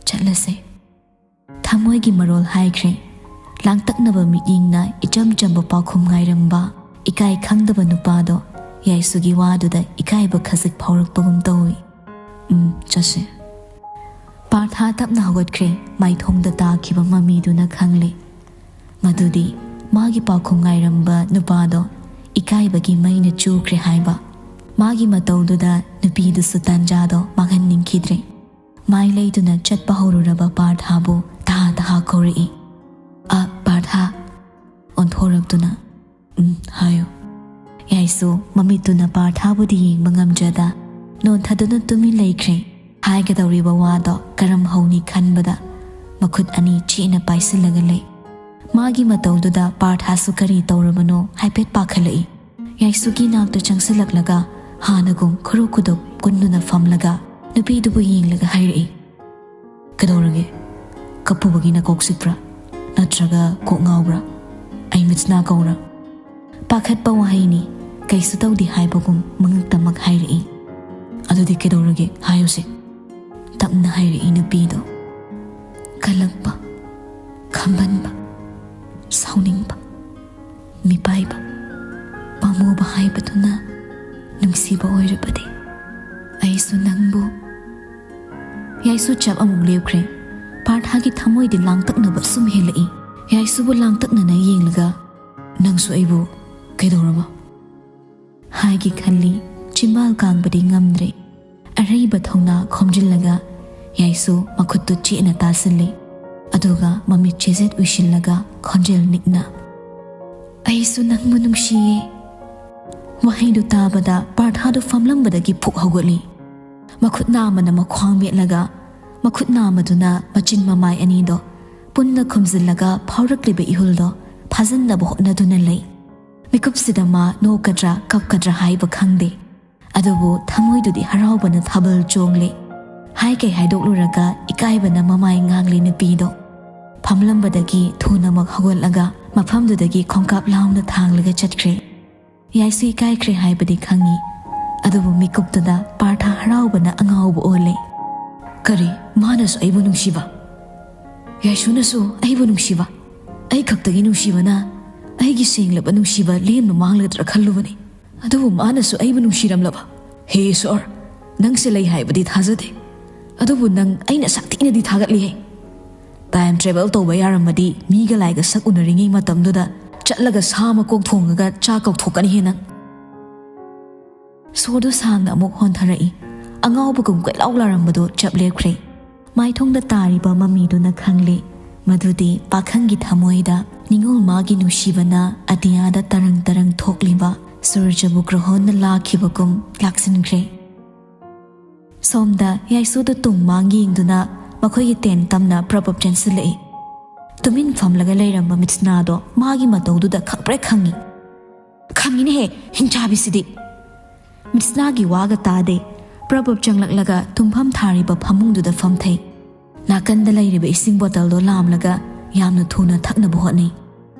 "ꯆꯠꯂꯁꯦ꯫" ꯊꯃꯣꯏꯒꯤ ꯃꯔꯣꯜ ꯍꯥꯏꯈ꯭ꯔꯦ꯫ ꯂꯥꯡꯇꯛꯅꯕ ꯃꯤꯠꯌꯦꯡꯅ ꯏꯆꯝ ꯆꯝꯕ ꯄꯥꯎꯈꯨꯝ ꯉꯥꯏꯔꯝꯕ ꯏꯀꯥꯏ ꯈꯪꯗꯕ ꯅꯨꯄꯥꯗꯣ ꯌꯥꯏꯁꯨꯒꯤ ꯋꯥꯗꯨꯗ ꯏꯀꯥꯏꯕ ꯈꯖꯤꯛ ꯐꯥꯎꯔꯛꯄꯒꯨꯝ ꯇꯧꯏ꯫ "ꯎꯝ, ꯆꯠꯁꯦ꯫" ꯄꯥꯔꯊꯥ ꯇꯞꯅ ꯍꯧꯒꯠꯈ꯭ꯔꯦ꯫ ꯃꯥꯏꯊꯣꯡꯗ ꯇꯥꯈꯤꯕ ꯃꯃꯤꯗꯨꯅ ꯈꯪꯂꯦ ꯃꯗꯨꯗꯤ ꯃꯥꯒꯤ ꯄꯥꯎꯈꯨꯝ ꯉꯥꯏꯔꯝꯕ ꯅꯨꯄꯥꯗꯣ ꯏꯀꯥꯏꯕꯒꯤ ꯃꯩꯅ ꯆꯨꯈ꯭ꯔꯦ ꯍꯥꯏꯕ꯫ ꯃꯥꯒꯤ ꯃꯇꯧꯗꯨꯗ ꯅꯨꯄꯤꯗꯨꯁꯨ ꯇꯥꯟꯖꯥꯗꯣ ꯃꯥꯡꯍꯟꯅꯤꯡꯈꯤꯗ꯭ꯔꯦ꯫ ꯃꯥꯏ ꯂꯩꯗꯨꯅ ꯆꯠꯄ ꯍꯧꯔꯨꯔꯕ ꯄꯥꯔꯊꯥꯕꯨ ꯇꯍꯥ ꯇꯍꯥ ꯀꯧꯔꯛꯏ, "ꯑ, ꯄꯥꯔꯊꯥ!" ꯑꯣꯟꯊꯣꯔꯛꯇꯨꯅ, "ꯎꯝ, ꯍꯥꯏꯌꯨ꯫" ꯌꯥꯏꯁꯨ ꯃꯃꯤꯠꯇꯨꯅ ꯄꯥꯔꯊꯥꯕꯨꯗꯤ ꯌꯦꯡꯕ ꯉꯝꯖꯗ ꯅꯣꯟꯊꯗꯨꯅ ꯇꯨꯃꯤꯟ ꯂꯩꯈ꯭ꯔꯦ꯫ ꯍꯥꯏꯒꯗꯧꯔꯤꯕ ꯋꯥꯗꯣ ꯀꯔꯝ ꯍꯧꯅꯤ ꯈꯟꯕꯗ ꯃꯈꯨꯠ ꯑꯅꯤ ꯆꯦꯠꯅ ꯄꯥꯏꯁꯤꯜꯂꯒ ꯂꯩ꯫ ꯃꯥꯒꯤ ꯃꯇꯧꯗꯨꯗ ꯄꯥꯔꯊꯥꯁꯨ ꯀꯔꯤ ꯇꯧꯔꯕꯅꯣ ꯍꯥꯏꯐꯦꯠ ꯄꯥꯈꯠꯂꯛꯏ꯫ ꯌꯥꯏꯁꯨꯒꯤ ꯅꯥꯛꯇ ꯆꯪꯁꯤꯜꯂꯛꯂꯒ ꯍꯥꯟꯅꯒꯨꯝ ꯈꯨꯔꯨ ꯈꯨꯗꯣꯞ ꯀꯨꯟꯗꯨꯅ ꯐꯝꯂꯒ ꯅꯨꯄꯤꯗꯨꯕꯨ ꯌꯦꯡꯂꯒ ꯍꯥꯏꯔꯛꯏ, "ꯀꯩꯗꯧꯔꯒꯦ? ꯀꯞꯄꯨꯕꯒꯤ ꯅꯀꯣꯛ ꯆꯤꯛꯄ꯭ꯔꯥ? ꯅꯠꯇ꯭ꯔꯒ ꯀꯣꯛ ꯉꯥꯎꯕ꯭ꯔꯥ? ꯑꯩ ꯃꯤꯠꯁꯅꯥ ꯀꯧꯔꯥ?" ꯄꯥꯈꯠꯄ ꯋꯥꯍꯩꯅꯤ꯫ ꯀꯩꯁꯨ ꯇꯧꯗꯦ ꯍꯥꯏꯕꯒꯨꯝ ꯃꯉꯛꯇꯃꯛ ꯍꯥꯏꯔꯛꯏ꯫ "ꯑꯗꯨꯗꯤ ꯀꯩꯗꯧꯔꯒꯦ? ꯍꯥꯏꯌꯨꯁꯦ꯫" ꯇꯞꯅ ꯍꯥꯏꯔꯛꯏ ꯅꯨꯄꯤꯗꯣ꯫ ꯀꯜꯂꯛꯄ, ꯈꯝꯕꯟꯕ, ꯁꯥꯎꯅꯤꯡꯕ, ꯃꯤꯄꯥꯏꯕ, ꯄꯥꯝꯃꯨꯕ ꯍꯥꯏꯕꯗꯨꯅ ꯅꯨꯡꯁꯤꯕ ꯑꯣꯏꯔꯕꯗꯤ ꯑꯩꯁꯨ ꯅꯪꯕꯨ꯫ ꯌꯥꯏꯁꯨ ꯆꯞ ꯑꯃꯨꯛ ꯂꯦꯞꯈ꯭ꯔꯦ꯫ ꯄꯥꯔꯊꯥꯒꯤ ꯊꯃꯣꯏꯗꯤ ꯂꯥꯡꯇꯛꯅꯕ ꯁꯨꯝ ꯍꯦꯜꯂꯛꯏ꯫ ꯌꯥꯏꯁꯨꯕꯨ ꯂꯥꯡꯇꯛꯅꯅ ꯌꯦꯡꯂꯒ, "ꯅꯪꯁꯨ ꯑꯩꯕꯨ ꯀꯩꯗꯧꯔꯕ?" ꯍꯥꯏꯒꯦ ꯈꯜꯂꯤ, ꯆꯤꯝꯕꯥꯜ ꯀꯥꯡꯕꯗꯤ ꯉꯝꯗ꯭ꯔꯦ꯫ ꯑꯔꯩꯕ ꯊꯧꯅꯥ ꯈꯣꯝꯖꯤꯜꯂꯒ ꯌꯥꯏꯁꯨ ꯃꯈꯨꯠꯇꯨ ꯆꯦꯠꯅ ꯇꯥꯁꯤꯜꯂꯤ꯫ ꯑꯗꯨꯒ ꯃꯃꯤꯠ ꯆꯦꯖꯦꯠ ꯎꯏꯁꯤꯜꯂꯒ ꯈꯣꯟꯖꯦꯜ ꯅꯤꯛꯅ, "ꯑꯩꯁꯨ ꯅꯪꯕꯨ ꯅꯨꯡꯁꯤꯌꯦ꯫" ꯋꯥꯍꯩꯗꯨ ꯇꯥꯕꯗ ꯄꯥꯔꯊꯥꯗꯨ ꯐꯝꯂꯝꯕꯗꯒꯤ ꯐꯨꯛ ꯍꯧꯒꯠꯂꯤ꯫ ꯃꯈꯨꯠ ꯅꯥꯝꯃꯅ ꯃꯈ꯭ꯋꯥꯡ ꯃꯦꯠꯂꯒ, ꯃꯈꯨꯠ ꯅꯥꯝꯃꯗꯨꯅ ꯃꯆꯤꯟ ꯃꯃꯥꯏ ꯑꯅꯤꯗꯣ ꯄꯨꯟꯅ ꯈꯨꯝꯖꯤꯜꯂꯒ ꯐꯥꯎꯔꯛꯂꯤꯕ ꯏꯍꯨꯜꯗꯣ ꯐꯥꯖꯤꯟꯅꯕ ꯍꯣꯠꯅꯗꯨꯅ ꯂꯩ꯫ ꯃꯤꯀꯨꯞꯁꯤꯗ ꯃꯥ ꯅꯣꯛꯀꯗ꯭ꯔꯥ ꯀꯞꯀꯗ꯭ꯔꯥ ꯍꯥꯏꯕ ꯈꯪꯗꯦ꯫ ꯑꯗꯨꯕꯨ ꯊꯃꯣꯏꯗꯨꯗꯤ ꯍꯔꯥꯎꯕꯅ ꯊꯥꯕꯜ ꯆꯣꯡꯂꯦ꯫ ꯍꯥꯏ ꯀꯩ ꯍꯥꯏꯗꯣꯛꯂꯨꯔꯒ ꯏꯀꯥꯏꯕꯅ ꯃꯃꯥꯏ ꯉꯥꯡꯂꯦ ꯅꯨꯄꯤꯗꯣ꯫ ꯐꯝꯂꯝꯕꯗꯒꯤ ꯊꯨꯅꯃꯛ ꯍꯧꯒꯠꯂꯒ ꯃꯐꯝꯗꯨꯗꯒꯤ ꯈꯣꯡꯀꯥꯞ ꯂꯥꯎꯅ ꯊꯥꯡꯂꯒ ꯆꯠꯈ꯭ꯔꯦ꯫ ꯌꯥꯏꯁꯨ ꯏꯀꯥꯏꯈ꯭ꯔꯦ ꯍꯥꯏꯕꯗꯤ ꯈꯪꯉꯤ, ꯑꯗꯨꯕꯨ ꯃꯤꯀꯨꯞꯇꯨꯗ ꯄꯥꯔꯊ ꯍꯔꯥꯎꯕꯅ ꯑꯉꯥꯎꯕ ꯑꯣꯜꯂꯦ꯫ ꯀꯔꯤ? ꯃꯥꯅꯁꯨ ꯑꯩꯕꯨ ꯅꯨꯡꯁꯤꯕ? ꯌꯥꯏꯁꯨꯅꯁꯨ ꯑꯩꯕꯨ ꯅꯨꯡꯁꯤꯕ? ꯑꯩ ꯈꯛꯇꯒꯤ ꯅꯨꯡꯁꯤꯕꯅ ꯑꯩꯒꯤ ꯁꯦꯡꯂꯕ ꯅꯨꯡꯁꯤꯕ ꯂꯦꯝꯅ ꯃꯥꯡꯂꯒꯗ꯭ꯔꯥ ꯈꯜꯂꯨꯕꯅꯤ꯫ ꯑꯗꯨꯕꯨ ꯃꯥꯅꯁꯨ ꯑꯩꯕꯨ ꯅꯨꯡꯁꯤꯔꯝꯂꯕ? ꯍꯦ ꯏꯁꯣꯔ, ꯅꯪꯁꯦ ꯂꯩ ꯍꯥꯏꯕꯗꯤ ꯊꯥꯖꯗꯦ, ꯑꯗꯨꯕꯨ ꯅꯪ ꯑꯩꯅ ꯁꯥꯊꯤꯅꯗꯤ ꯊꯥꯒꯠꯂꯤꯍꯦ꯫ ꯇꯥꯏꯝ ꯇ꯭ꯔꯦꯚꯦꯜ ꯇꯧꯕ ꯌꯥꯔꯝꯃꯗꯤ ꯃꯤꯒ ꯂꯥꯏꯒ ꯁꯛ ꯎꯅꯔꯤꯉꯩ ꯃꯇꯝꯗꯨꯗ ꯆꯠꯂꯒ ꯁꯥ ꯃꯀꯣꯛ ꯊꯣꯡꯉꯒ ꯆꯥ ꯀꯧꯊꯣꯛꯀꯅꯤꯍꯦ ꯅꯪ꯫ ꯁꯣꯔꯗꯨ ꯁꯥꯡꯅ ꯑꯃꯨꯛ ꯍꯣꯟꯊꯔꯛꯏ꯫ ꯑꯉꯥꯎꯕꯒꯨꯝ ꯀꯣꯏꯂꯥꯎ ꯂꯥꯎꯔꯝꯕꯗꯨ ꯆꯞ ꯂꯦꯞꯈ꯭ꯔꯦ꯫ ꯃꯥꯏꯊꯣꯡꯗ ꯇꯥꯔꯤꯕ ꯃꯃꯤꯗꯨꯅ ꯈꯪꯂꯦ ꯃꯗꯨꯗꯤ ꯄꯥꯈꯪꯒꯤ ꯊꯃꯣꯏꯗ ꯅꯤꯡꯉꯣꯜ ꯃꯥꯒꯤ ꯅꯨꯡꯁꯤꯕꯅ ꯑꯇꯤꯌꯥꯗ ꯇꯔꯪ ꯇꯔꯪ ꯊꯣꯛꯂꯤꯕ ꯁꯨꯔꯖꯕꯨ ꯒ꯭ꯔꯍꯣꯟꯅ ꯂꯥꯛꯈꯤꯕꯒꯨꯝ ꯂꯥꯛꯁꯤꯟꯈ꯭ꯔꯦ꯫ ꯁꯣꯝꯗ ꯌꯥꯏꯁꯨꯗ ꯇꯨꯡ ꯃꯥꯡ ꯌꯦꯡꯗꯨꯅ ꯃꯈꯣꯏꯒꯤ ꯇꯦꯟ ꯇꯝꯅ ꯄ꯭ꯔꯞ ꯄ꯭ꯔꯞ ꯆꯦꯟꯁꯤꯜꯂꯛꯏ꯫ ꯇꯨꯃꯤꯟ ꯐꯝꯂꯒ ꯂꯩꯔꯝꯕ ꯃꯤꯠꯁꯅꯥꯗꯣ ꯃꯥꯒꯤ ꯃꯇꯧꯗꯨꯗ ꯈꯪꯄ꯭ꯔꯦꯛ ꯈꯪꯉꯤ꯫ ꯈꯪꯉꯤꯅꯦꯍꯦ, ꯍꯤꯡꯆꯥꯕꯤꯁꯤꯗꯤ! ꯃꯤꯠꯁꯅꯥꯒꯤ ꯋꯥꯒ ꯇꯥꯗꯦ꯫ ꯄ꯭ꯔꯞ ꯄ꯭ꯔꯞ ꯆꯪꯂꯛꯂꯒ ꯇꯨꯝꯐꯝ ꯊꯥꯔꯤꯕ ꯐꯃꯨꯡꯗꯨꯗ ꯐꯝꯊꯩ꯫ ꯅꯥꯀꯟꯗ ꯂꯩꯔꯤꯕ ꯏꯁꯤꯡ ꯕꯣꯇꯜꯗꯣ ꯂꯥꯝꯂꯒ ꯌꯥꯝꯅ ꯊꯨꯅ ꯊꯛꯅꯕ ꯍꯣꯠꯅꯩ꯫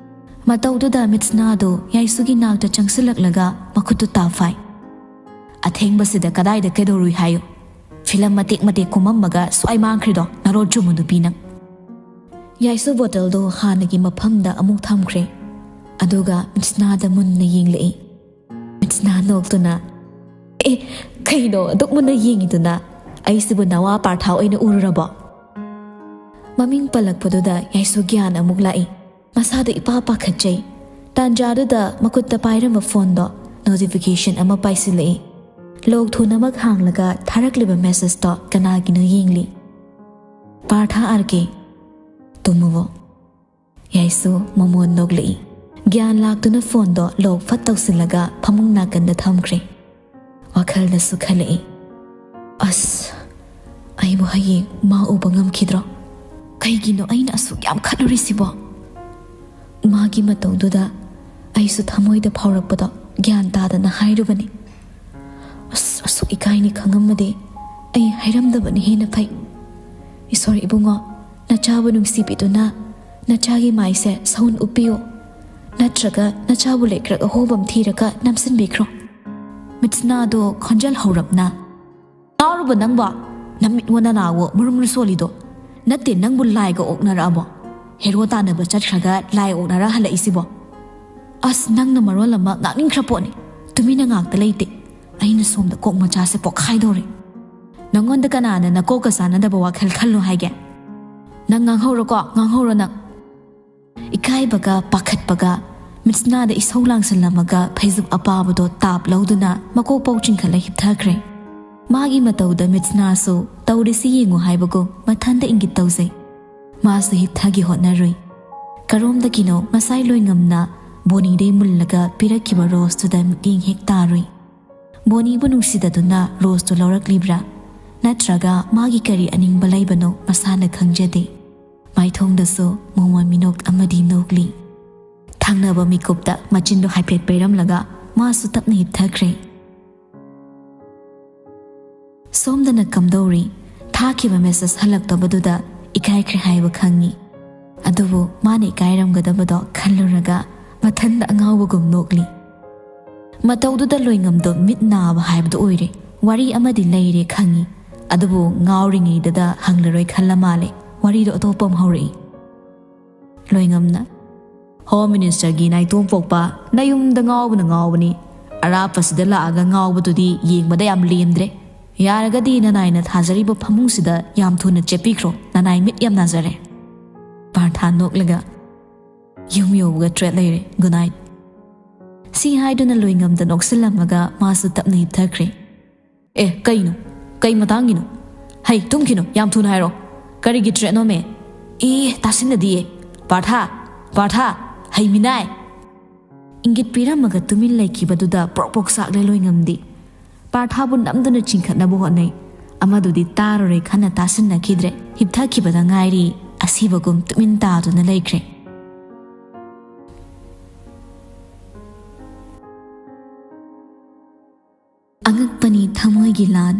ꯃꯇꯧꯗꯨꯗ ꯃꯤꯠꯁꯅꯥꯗꯨ ꯌꯥꯏꯁꯨꯒꯤ ꯅꯥꯛꯇ ꯆꯪꯁꯤꯜꯂꯛꯂꯒ ꯃꯈꯨꯠꯇꯨ ꯇꯥꯐꯥꯏ꯫ "ꯑꯊꯦꯡꯕꯁꯤꯗ ꯀꯗꯥꯏꯗ ꯀꯩꯗꯧꯔꯨꯏ ꯍꯥꯏꯌꯨ? ꯐꯤꯂꯝ ꯃꯇꯦꯛ ꯃꯇꯦꯛ ꯀꯨꯝꯃꯝꯃꯒ ꯁ꯭ꯋꯥꯏ ꯃꯥꯡꯈ꯭ꯔꯤꯗꯣ ꯅꯔꯣꯟ ꯆꯨꯝꯕ ꯅꯨꯄꯤ ꯅꯪ!" ꯌꯥꯏꯁꯨ ꯕꯣꯇꯜꯗꯣ ꯍꯥꯟꯅꯒꯤ ꯃꯐꯝꯗ ꯑꯃꯨꯛ ꯊꯝꯈ꯭ꯔꯦ꯫ ꯑꯗꯨꯒ ꯃꯤꯠꯁꯅꯥꯗ ꯃꯨꯟꯅ ꯌꯦꯡꯂꯛꯏ꯫ ꯃꯤꯠꯁꯅꯥ ꯅꯣꯛꯇꯨꯅ, "ꯑꯦ, ꯀꯩꯅꯣ ꯑꯗꯨꯛ ꯃꯨꯟꯅ ꯌꯦꯡꯉꯤꯗꯨꯅ? ꯑꯩꯁꯤꯕꯨ ꯅꯋꯥ ꯄꯥꯔꯊꯥ ꯑꯣꯏꯅ ꯎꯔꯨꯔꯕꯣ?" ꯃꯃꯤꯡ ꯄꯜꯂꯛꯄꯗꯨꯗ ꯌꯥꯏꯁꯨ ꯒ꯭ꯌꯥꯟ ꯑꯃꯨꯛ ꯂꯥꯛꯏ꯫ ꯃꯁꯥꯗ ꯏꯄꯥ ꯄꯥꯈꯠꯆꯩ꯫ ꯇꯥꯟꯖꯥꯗꯨꯗ ꯃꯈꯨꯠꯇ ꯄꯥꯏꯔꯝꯕ ꯐꯣꯟꯗꯣ ꯅꯣꯇꯤꯐꯤꯀꯦꯁꯟ ꯑꯃ ꯄꯥꯏꯁꯤꯜꯂꯛꯏ꯫ ꯂꯣꯛ ꯊꯨꯅꯃꯛ ꯍꯥꯡꯂꯒ ꯊꯥꯔꯛꯂꯤꯕ ꯃꯦꯁꯦꯖꯇꯣ ꯀꯅꯥꯒꯤꯅꯣ ꯌꯦꯡꯂꯤ꯫ "ꯄꯥꯔꯊꯥ ꯑꯥꯔ ꯀꯦ, ꯇꯨꯝꯃꯨꯕꯣ?" ꯌꯥꯏꯁꯨ ꯃꯃꯣꯟ ꯅꯣꯛꯂꯛꯏ꯫ ꯒ꯭ꯌꯥꯟ ꯂꯥꯛꯇꯨꯅ ꯐꯣꯟꯗꯣ ꯂꯣꯛ ꯐꯠ ꯇꯧꯁꯤꯜꯂꯒ ꯐꯃꯨꯡ ꯅꯥꯀꯟꯗ ꯊꯝꯈ꯭ꯔꯦ꯫ ꯋꯥꯈꯜꯗꯁꯨ ꯈꯜꯂꯛꯏ, "ꯑꯁ, ꯑꯩꯕꯨ ꯍꯌꯦꯡ ꯃꯥ ꯎꯕ ꯉꯝꯈꯤꯗ꯭ꯔꯣ? ꯀꯩꯒꯤꯅꯣ ꯑꯩꯅ ꯑꯁꯨꯛ ꯌꯥꯝ ꯈꯠꯂꯨꯔꯤꯁꯤꯕꯣ?" ꯃꯥꯒꯤ ꯃꯇꯧꯗꯨꯗ ꯑꯩꯁꯨ ꯊꯃꯣꯏꯗ ꯐꯥꯎꯔꯛꯄꯗꯣ ꯒ꯭ꯌꯥꯟ ꯇꯥꯗꯅ ꯍꯥꯏꯔꯨꯕꯅꯤ꯫ ꯑꯁ, ꯑꯁꯨꯛ ꯏꯀꯥꯏꯅꯤ ꯈꯪꯉꯝꯃꯗꯤ ꯑꯩ ꯍꯥꯏꯔꯝꯗꯕꯅ ꯍꯦꯟꯅ ꯐꯩ꯫ ꯏꯁꯣꯔ ꯏꯕꯨꯡꯉꯣ, ꯅꯆꯥꯕꯨ ꯅꯨꯡꯁꯤꯕꯤꯗꯨꯅ ꯅꯆꯥꯒꯤ ꯃꯥꯏꯁꯦ ꯁꯎꯟ ꯎꯞꯄꯤꯌꯨ, ꯅꯠꯇ꯭ꯔꯒ ꯅꯆꯥꯕꯨ ꯂꯩꯀ꯭ꯔꯛ ꯑꯍꯣꯕ ꯑꯃ ꯊꯤꯔꯒ ꯅꯝꯁꯤꯟꯕꯤꯈ꯭ꯔꯣ꯫ ꯃꯤꯠꯁꯅꯥꯗꯣ ꯈꯣꯟꯖꯦꯜ ꯍꯧꯔꯞꯅ, "ꯉꯥꯎꯔꯕ ꯅꯪꯕꯣ? ꯅꯃꯤꯠꯋꯣ ꯅꯅꯥꯋꯣ ꯃꯨꯔꯨꯝ ꯃꯨꯔꯨ ꯁꯣꯜꯂꯤꯗꯣ? ꯅꯠꯇꯦ, ꯅꯪꯕꯨ ꯂꯥꯏꯒ ꯑꯣꯛꯅꯔꯛꯑꯕꯣ? ꯍꯦꯔꯣ ꯇꯥꯟꯅꯕ ꯆꯠꯈ꯭ꯔꯒ ꯂꯥꯏ ꯑꯣꯛꯅꯔ ꯍꯜꯂꯛꯏꯁꯤꯕꯣ?" ꯑꯁ, ꯅꯪꯅ ꯃꯔꯣꯜ ꯑꯃ ꯉꯥꯡꯅꯤꯡꯈ꯭ꯔ ꯄꯣꯠꯅꯤ꯫ ꯇꯨꯃꯤꯟꯅ ꯉꯥꯛꯇ ꯂꯩꯇꯦ꯫ ꯑꯩꯅ ꯁꯣꯝꯗ ꯀꯣꯛ ꯃꯆꯥꯁꯦ ꯄꯣꯛꯈꯥꯏꯗꯧꯔꯦ꯫ ꯅꯪꯉꯣꯟꯗ ꯀꯅꯥꯅ ꯅꯀꯣꯛꯀ ꯆꯥꯟꯅꯗꯕ ꯋꯥꯈꯜ ꯈꯜꯂꯣ ꯍꯥꯏꯒꯦ? ꯅꯪ ꯉꯥꯡꯍꯧꯔꯣꯀꯣ, ꯉꯥꯡꯍꯧꯔꯣ ꯅꯪ꯫ ꯏꯀꯥꯏꯕꯒ ꯄꯥꯈꯠꯄꯒ ꯃꯤꯠꯁꯅꯥꯗ ꯏꯁꯧ ꯂꯥꯡꯁꯤꯜꯂꯝꯃꯒ ꯐꯩꯖꯨꯞ ꯑꯄꯥꯕꯗꯣ ꯇꯥꯞ ꯂꯧꯗꯨꯅ ꯃꯀꯣꯛ ꯄꯧ ꯆꯤꯡꯈꯠꯂ ꯍꯤꯞꯊꯈ꯭ꯔꯦ꯫ ꯃꯥꯒꯤ ꯃꯇꯧꯗ ꯃꯤꯠꯁꯅꯥꯁꯨ ꯇꯧꯔꯤꯁꯤ ꯌꯦꯡꯉꯨ ꯍꯥꯏꯕꯒꯨꯝ ꯃꯊꯟꯇ ꯏꯪꯒꯤꯠ ꯇꯧꯖꯩ꯫ ꯃꯥꯁꯨ ꯍꯤꯞꯊꯒꯦ ꯍꯣꯠꯅꯔꯨꯏ꯫ ꯀꯔꯣꯝꯗꯒꯤꯅꯣ ꯉꯁꯥꯏ ꯂꯣꯏꯉꯝꯅ ꯕꯣꯅꯤꯗꯩ ꯃꯨꯜꯂꯒ ꯄꯤꯔꯛꯈꯤꯕ ꯔꯣꯁꯇꯨꯗ ꯃꯤꯠꯌꯦꯡ ꯍꯦꯛ ꯇꯥꯔꯨꯏ꯫ ꯕꯣꯅꯤꯕꯨ ꯅꯨꯡꯁꯤꯗꯗꯨꯅ ꯔꯣꯁꯇꯨ ꯂꯧꯔꯛꯂꯤꯕ꯭ꯔꯥ? ꯅꯠꯇ꯭ꯔꯒ ꯃꯥꯒꯤ ꯀꯔꯤ ꯑꯅꯤꯡꯕ ꯂꯩꯕꯅꯣ ꯃꯁꯥꯅ ꯈꯪꯖꯗꯦ꯫ ꯃꯥꯏꯊꯣꯡꯗꯁꯨ ꯃꯣꯃꯣꯟ ꯃꯤꯅꯣꯛ ꯑꯃꯗꯤ ꯅꯣꯛꯂꯤ꯫ ꯊꯪꯅꯕ ꯃꯤꯀꯨꯞꯇ ꯃꯆꯤꯟꯗꯨ ꯍꯥꯏꯐꯦꯠ ꯄꯩꯔꯝꯂꯒ ꯃꯥꯁꯨ ꯇꯞꯅ ꯍꯤꯞꯊꯈ꯭ꯔꯦ꯫ ꯁꯣꯝꯗꯅ ꯀꯝꯗꯧꯔꯤ? ꯊꯥꯈꯤꯕ ꯃꯦꯁꯦꯖ ꯍꯜꯂꯛꯇꯕꯗꯨꯗ ꯏꯀꯥꯏꯈ꯭ꯔꯦ ꯍꯥꯏꯕ ꯈꯪꯉꯤ꯫ ꯑꯗꯨꯕꯨ ꯃꯥꯅ ꯏꯀꯥꯏꯔꯝꯒꯗꯕꯗꯣ ꯈꯜꯂꯨꯔꯒ ꯃꯊꯟꯗ ꯑꯉꯥꯎꯕꯒꯨꯝ ꯅꯣꯛꯂꯤ꯫ ꯃꯇꯧꯗꯨꯗ ꯂꯣꯏꯉꯝꯗꯣ ꯃꯤꯠ ꯅꯥꯕ ꯍꯥꯏꯕꯗꯨ ꯑꯣꯏꯔꯦ꯫ ꯋꯥꯔꯤ ꯑꯃꯗꯤ ꯂꯩꯔꯦ ꯈꯪꯉꯤ, ꯑꯗꯨꯕꯨ ꯉꯥꯎꯔꯤꯉꯩꯗꯨꯗ ꯍꯪꯂꯔꯣꯏ ꯈꯜꯂ ꯃꯥꯜꯂꯦ꯫ ꯋꯥꯔꯤꯗꯣ ꯑꯇꯣꯞꯄ ꯑꯃ ꯍꯧꯔꯛꯏ꯫ ꯂꯣꯏꯉꯝꯅ, "ꯍꯣꯝ ꯃꯤꯅꯤꯁꯇꯔꯒꯤ ꯅꯥꯏꯇꯣꯝ ꯄꯣꯛꯄ, ꯅꯌꯨꯝꯗ ꯉꯥꯎꯕꯅ ꯉꯥꯎꯕꯅꯤ꯫ ꯑꯔꯥꯞꯄꯁꯤꯗ ꯂꯥꯛꯑꯒ ꯉꯥꯎꯕꯗꯨꯗꯤ ꯌꯦꯡꯕꯗ ꯌꯥꯝ ꯂꯦꯝꯗ꯭ꯔꯦ꯫ ꯌꯥꯔꯒꯗꯤ ꯅꯅꯥꯏꯅ ꯊꯥꯖꯔꯤꯕ ꯐꯃꯨꯡꯁꯤꯗ ꯌꯥꯝ ꯊꯨꯅ ꯆꯦꯞꯄꯤꯈ꯭ꯔꯣ, ꯅꯅꯥꯏ ꯃꯤꯠ ꯌꯥꯝ ꯅꯥꯖꯔꯦ꯫" ꯄꯥꯔꯊꯥ ꯅꯣꯛꯂꯒ, "ꯌꯨꯝ ꯌꯧꯕꯒ ꯇ꯭ꯔꯦꯠ ꯂꯩꯔꯦ, ꯒꯨꯗ ꯅꯥꯏꯠ꯫" ꯁꯤ ꯍꯥꯏꯗꯨꯅ ꯂꯣꯏꯉꯝꯗ ꯅꯣꯛꯁꯤꯜꯂꯝꯃꯒ ꯃꯥꯁꯨ ꯇꯞꯅ ꯍꯤꯞꯊꯈ꯭ꯔꯦ꯫ "ꯑꯦ, ꯀꯩꯅꯣ? ꯀꯩ ꯃꯇꯥꯡꯒꯤꯅꯣ? ꯍꯩ, ꯇꯨꯝꯈꯤꯅꯣ, ꯌꯥꯝ ꯊꯨꯅ ꯍꯥꯏꯔꯣ꯫ ꯀꯔꯤꯒꯤ ꯇ꯭ꯔꯦꯠꯅꯣꯃꯦ? ꯑꯦ, ꯇꯥꯁꯤꯟꯅꯗꯤꯌꯦ꯫ ꯄꯥꯔꯊꯥ, ꯄꯥꯔꯊꯥ, ꯍꯩ ꯃꯤꯅꯥꯏ!" ꯏꯪꯒꯤꯠ ꯄꯤꯔꯝꯃꯒ ꯇꯨꯃꯤꯟ ꯂꯩꯈꯤꯕꯗꯨꯗ ꯄ꯭ꯔꯣꯛ ꯄ꯭ꯔꯣꯛ ꯆꯥꯛꯂꯦ ꯂꯣꯏꯉꯝꯗꯤ꯫ ꯄꯥꯔꯊꯥꯕꯨ ꯅꯝꯗꯨꯅ ꯆꯤꯡꯈꯠꯅꯕ ꯍꯣꯠꯅꯩ꯫ ꯑꯃꯗꯨꯗꯤ ꯇꯥꯔꯨꯔꯦ ꯈꯟꯅ ꯇꯥꯁꯤꯟꯅꯈꯤꯗ꯭ꯔꯦ꯫ ꯍꯤꯞꯊꯈꯤꯕꯗ ꯉꯥꯏꯔꯤ, ꯑꯁꯤꯕꯒꯨꯝ ꯇꯨꯃꯤꯟ ꯇꯥꯗꯨꯅ ꯂꯩꯈ꯭ꯔꯦ꯫ ꯑꯉꯛꯄꯅꯤ ꯊꯃꯣꯏꯒꯤ ꯂꯥꯟ꯫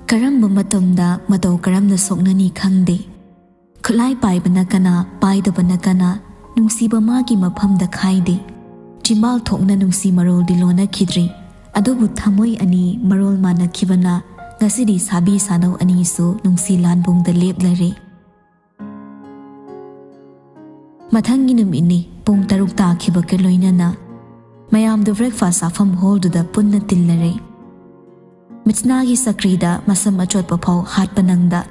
ꯀꯔꯝꯕ ꯃꯇꯝꯗ ꯃꯇꯧ ꯀꯔꯝꯅ ꯁꯣꯛꯅꯅꯤ ꯈꯪꯗꯦ꯫ ꯈꯨꯠꯂꯥꯏ ꯄꯥꯏꯕꯅ ꯀꯅꯥ, ꯄꯥꯏꯗꯕꯅ ꯀꯅꯥ, ꯅꯨꯡꯁꯤꯕ ꯃꯥꯒꯤ ꯃꯐꯝꯗ ꯈꯥꯏꯗꯦ꯫ ꯆꯤꯝꯕꯥꯜ ꯊꯣꯛꯅ ꯅꯨꯡꯁꯤ ꯃꯔꯣꯜꯗꯤ ꯂꯣꯟꯅꯈꯤꯗ꯭ꯔꯤ꯫ ꯑꯗꯨꯕꯨ ꯊꯃꯣꯏ ꯑꯅꯤ ꯃꯔꯣꯜ ꯃꯥꯟꯅꯈꯤꯕꯅ ꯉꯁꯤꯗꯤ ꯁꯥꯕꯤ ꯁꯥꯅꯧ ꯑꯅꯤꯁꯨ ꯅꯨꯡꯁꯤ ꯂꯥꯟꯕꯨꯡꯗ ꯂꯦꯞꯂꯔꯦ꯫ ꯃꯊꯪꯒꯤ ꯅꯨꯃꯤꯠꯅꯤ꯫ ꯄꯨꯡ ꯇꯔꯨꯛ ꯇꯥꯈꯤꯕꯒ ꯂꯣꯏꯅꯅ ꯃꯌꯥꯝꯗꯨ breakfast ꯆꯥꯐꯝ hallꯗꯨꯗ ꯄꯨꯟꯅ ꯇꯤꯜꯂꯔꯦ꯫ ꯃꯤꯠꯁꯅꯥꯒꯤ ꯆꯀ꯭ꯔꯤꯗ ꯃꯁꯝ ꯑꯆꯣꯠꯄ ꯐꯥꯎ ꯍꯥꯠꯄ ꯅꯪꯗ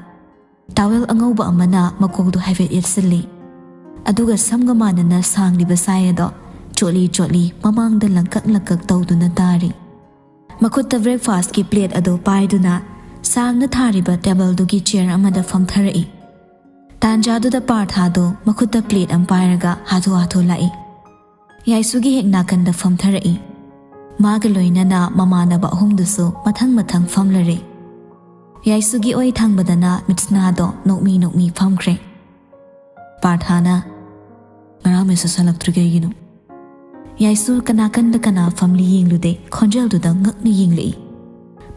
towel ꯑꯉꯧꯕ ꯑꯃꯅ ꯃꯀꯣꯛꯇꯨ ꯍꯥꯏꯐꯦꯠ ꯌꯦꯠꯁꯤꯜꯂꯤ꯫ ꯑꯗꯨꯒ ꯁꯝꯒ ꯃꯥꯟꯅꯅ ꯁꯥꯡꯂꯤꯕ ꯁꯥꯏ ꯑꯗꯣ ꯆꯣꯠꯂꯤ ꯆꯣꯠꯂꯤ ꯃꯃꯥꯡꯗ ꯂꯪꯀꯛ ꯂꯪꯀꯛ ꯇꯧꯗꯨꯅ ꯇꯥꯔꯤ꯫ ꯃꯈꯨꯠꯇ breakfastꯀꯤ plate ꯑꯗꯨ ꯄꯥꯏꯗꯨꯅ ꯁꯥꯡꯅ ꯊꯥꯔꯤꯕ tableꯗꯨꯒꯤ chair ꯑꯃꯗ ꯐꯝꯊꯔꯛꯏ꯫ ꯇꯥꯟꯖꯥꯗꯨꯗ ꯄꯥꯔꯊꯥꯗꯣ ꯃꯈꯨꯠꯇ plate ꯑꯃ ꯄꯥꯏꯔꯒ ꯍꯥꯊꯨ ꯍꯥꯊꯨ ꯂꯥꯛꯏ꯫ ꯌꯥꯏꯁꯨꯒꯤ ꯍꯦꯛ ꯅꯥꯀꯟꯗ ꯐꯝꯊꯔꯛꯏ꯫ ꯃꯥꯒ ꯂꯣꯏꯅꯅ ꯃꯃꯥꯟꯅꯕ ꯑꯍꯨꯝꯗꯨꯁꯨ ꯃꯊꯪ ꯃꯊꯪ ꯐꯝꯂꯔꯦ꯫ ꯌꯥꯏꯁꯨꯒꯤ ꯑꯣꯏ ꯊꯪꯕꯗꯅ ꯃꯤꯠꯁꯅꯥꯗꯣ ꯅꯣꯛꯃꯤ ꯅꯣꯛꯃꯤ ꯐꯝꯈ꯭ꯔꯦ꯫ ꯄꯥꯔꯊꯥꯅ, "ꯉꯔꯥꯡ message ꯍꯜꯂꯛꯇ꯭ꯔꯤ ꯀꯩꯒꯤꯅꯣ?" ꯌꯥꯏꯁꯨ ꯀꯅꯥꯀꯟꯗ ꯀꯅꯥ ꯐꯝꯂꯤ ꯌꯦꯡꯂꯨꯗꯦ, ꯈꯣꯟꯖꯦꯜꯗꯨꯗ ꯉꯛꯅ ꯌꯦꯡꯂꯛꯏ꯫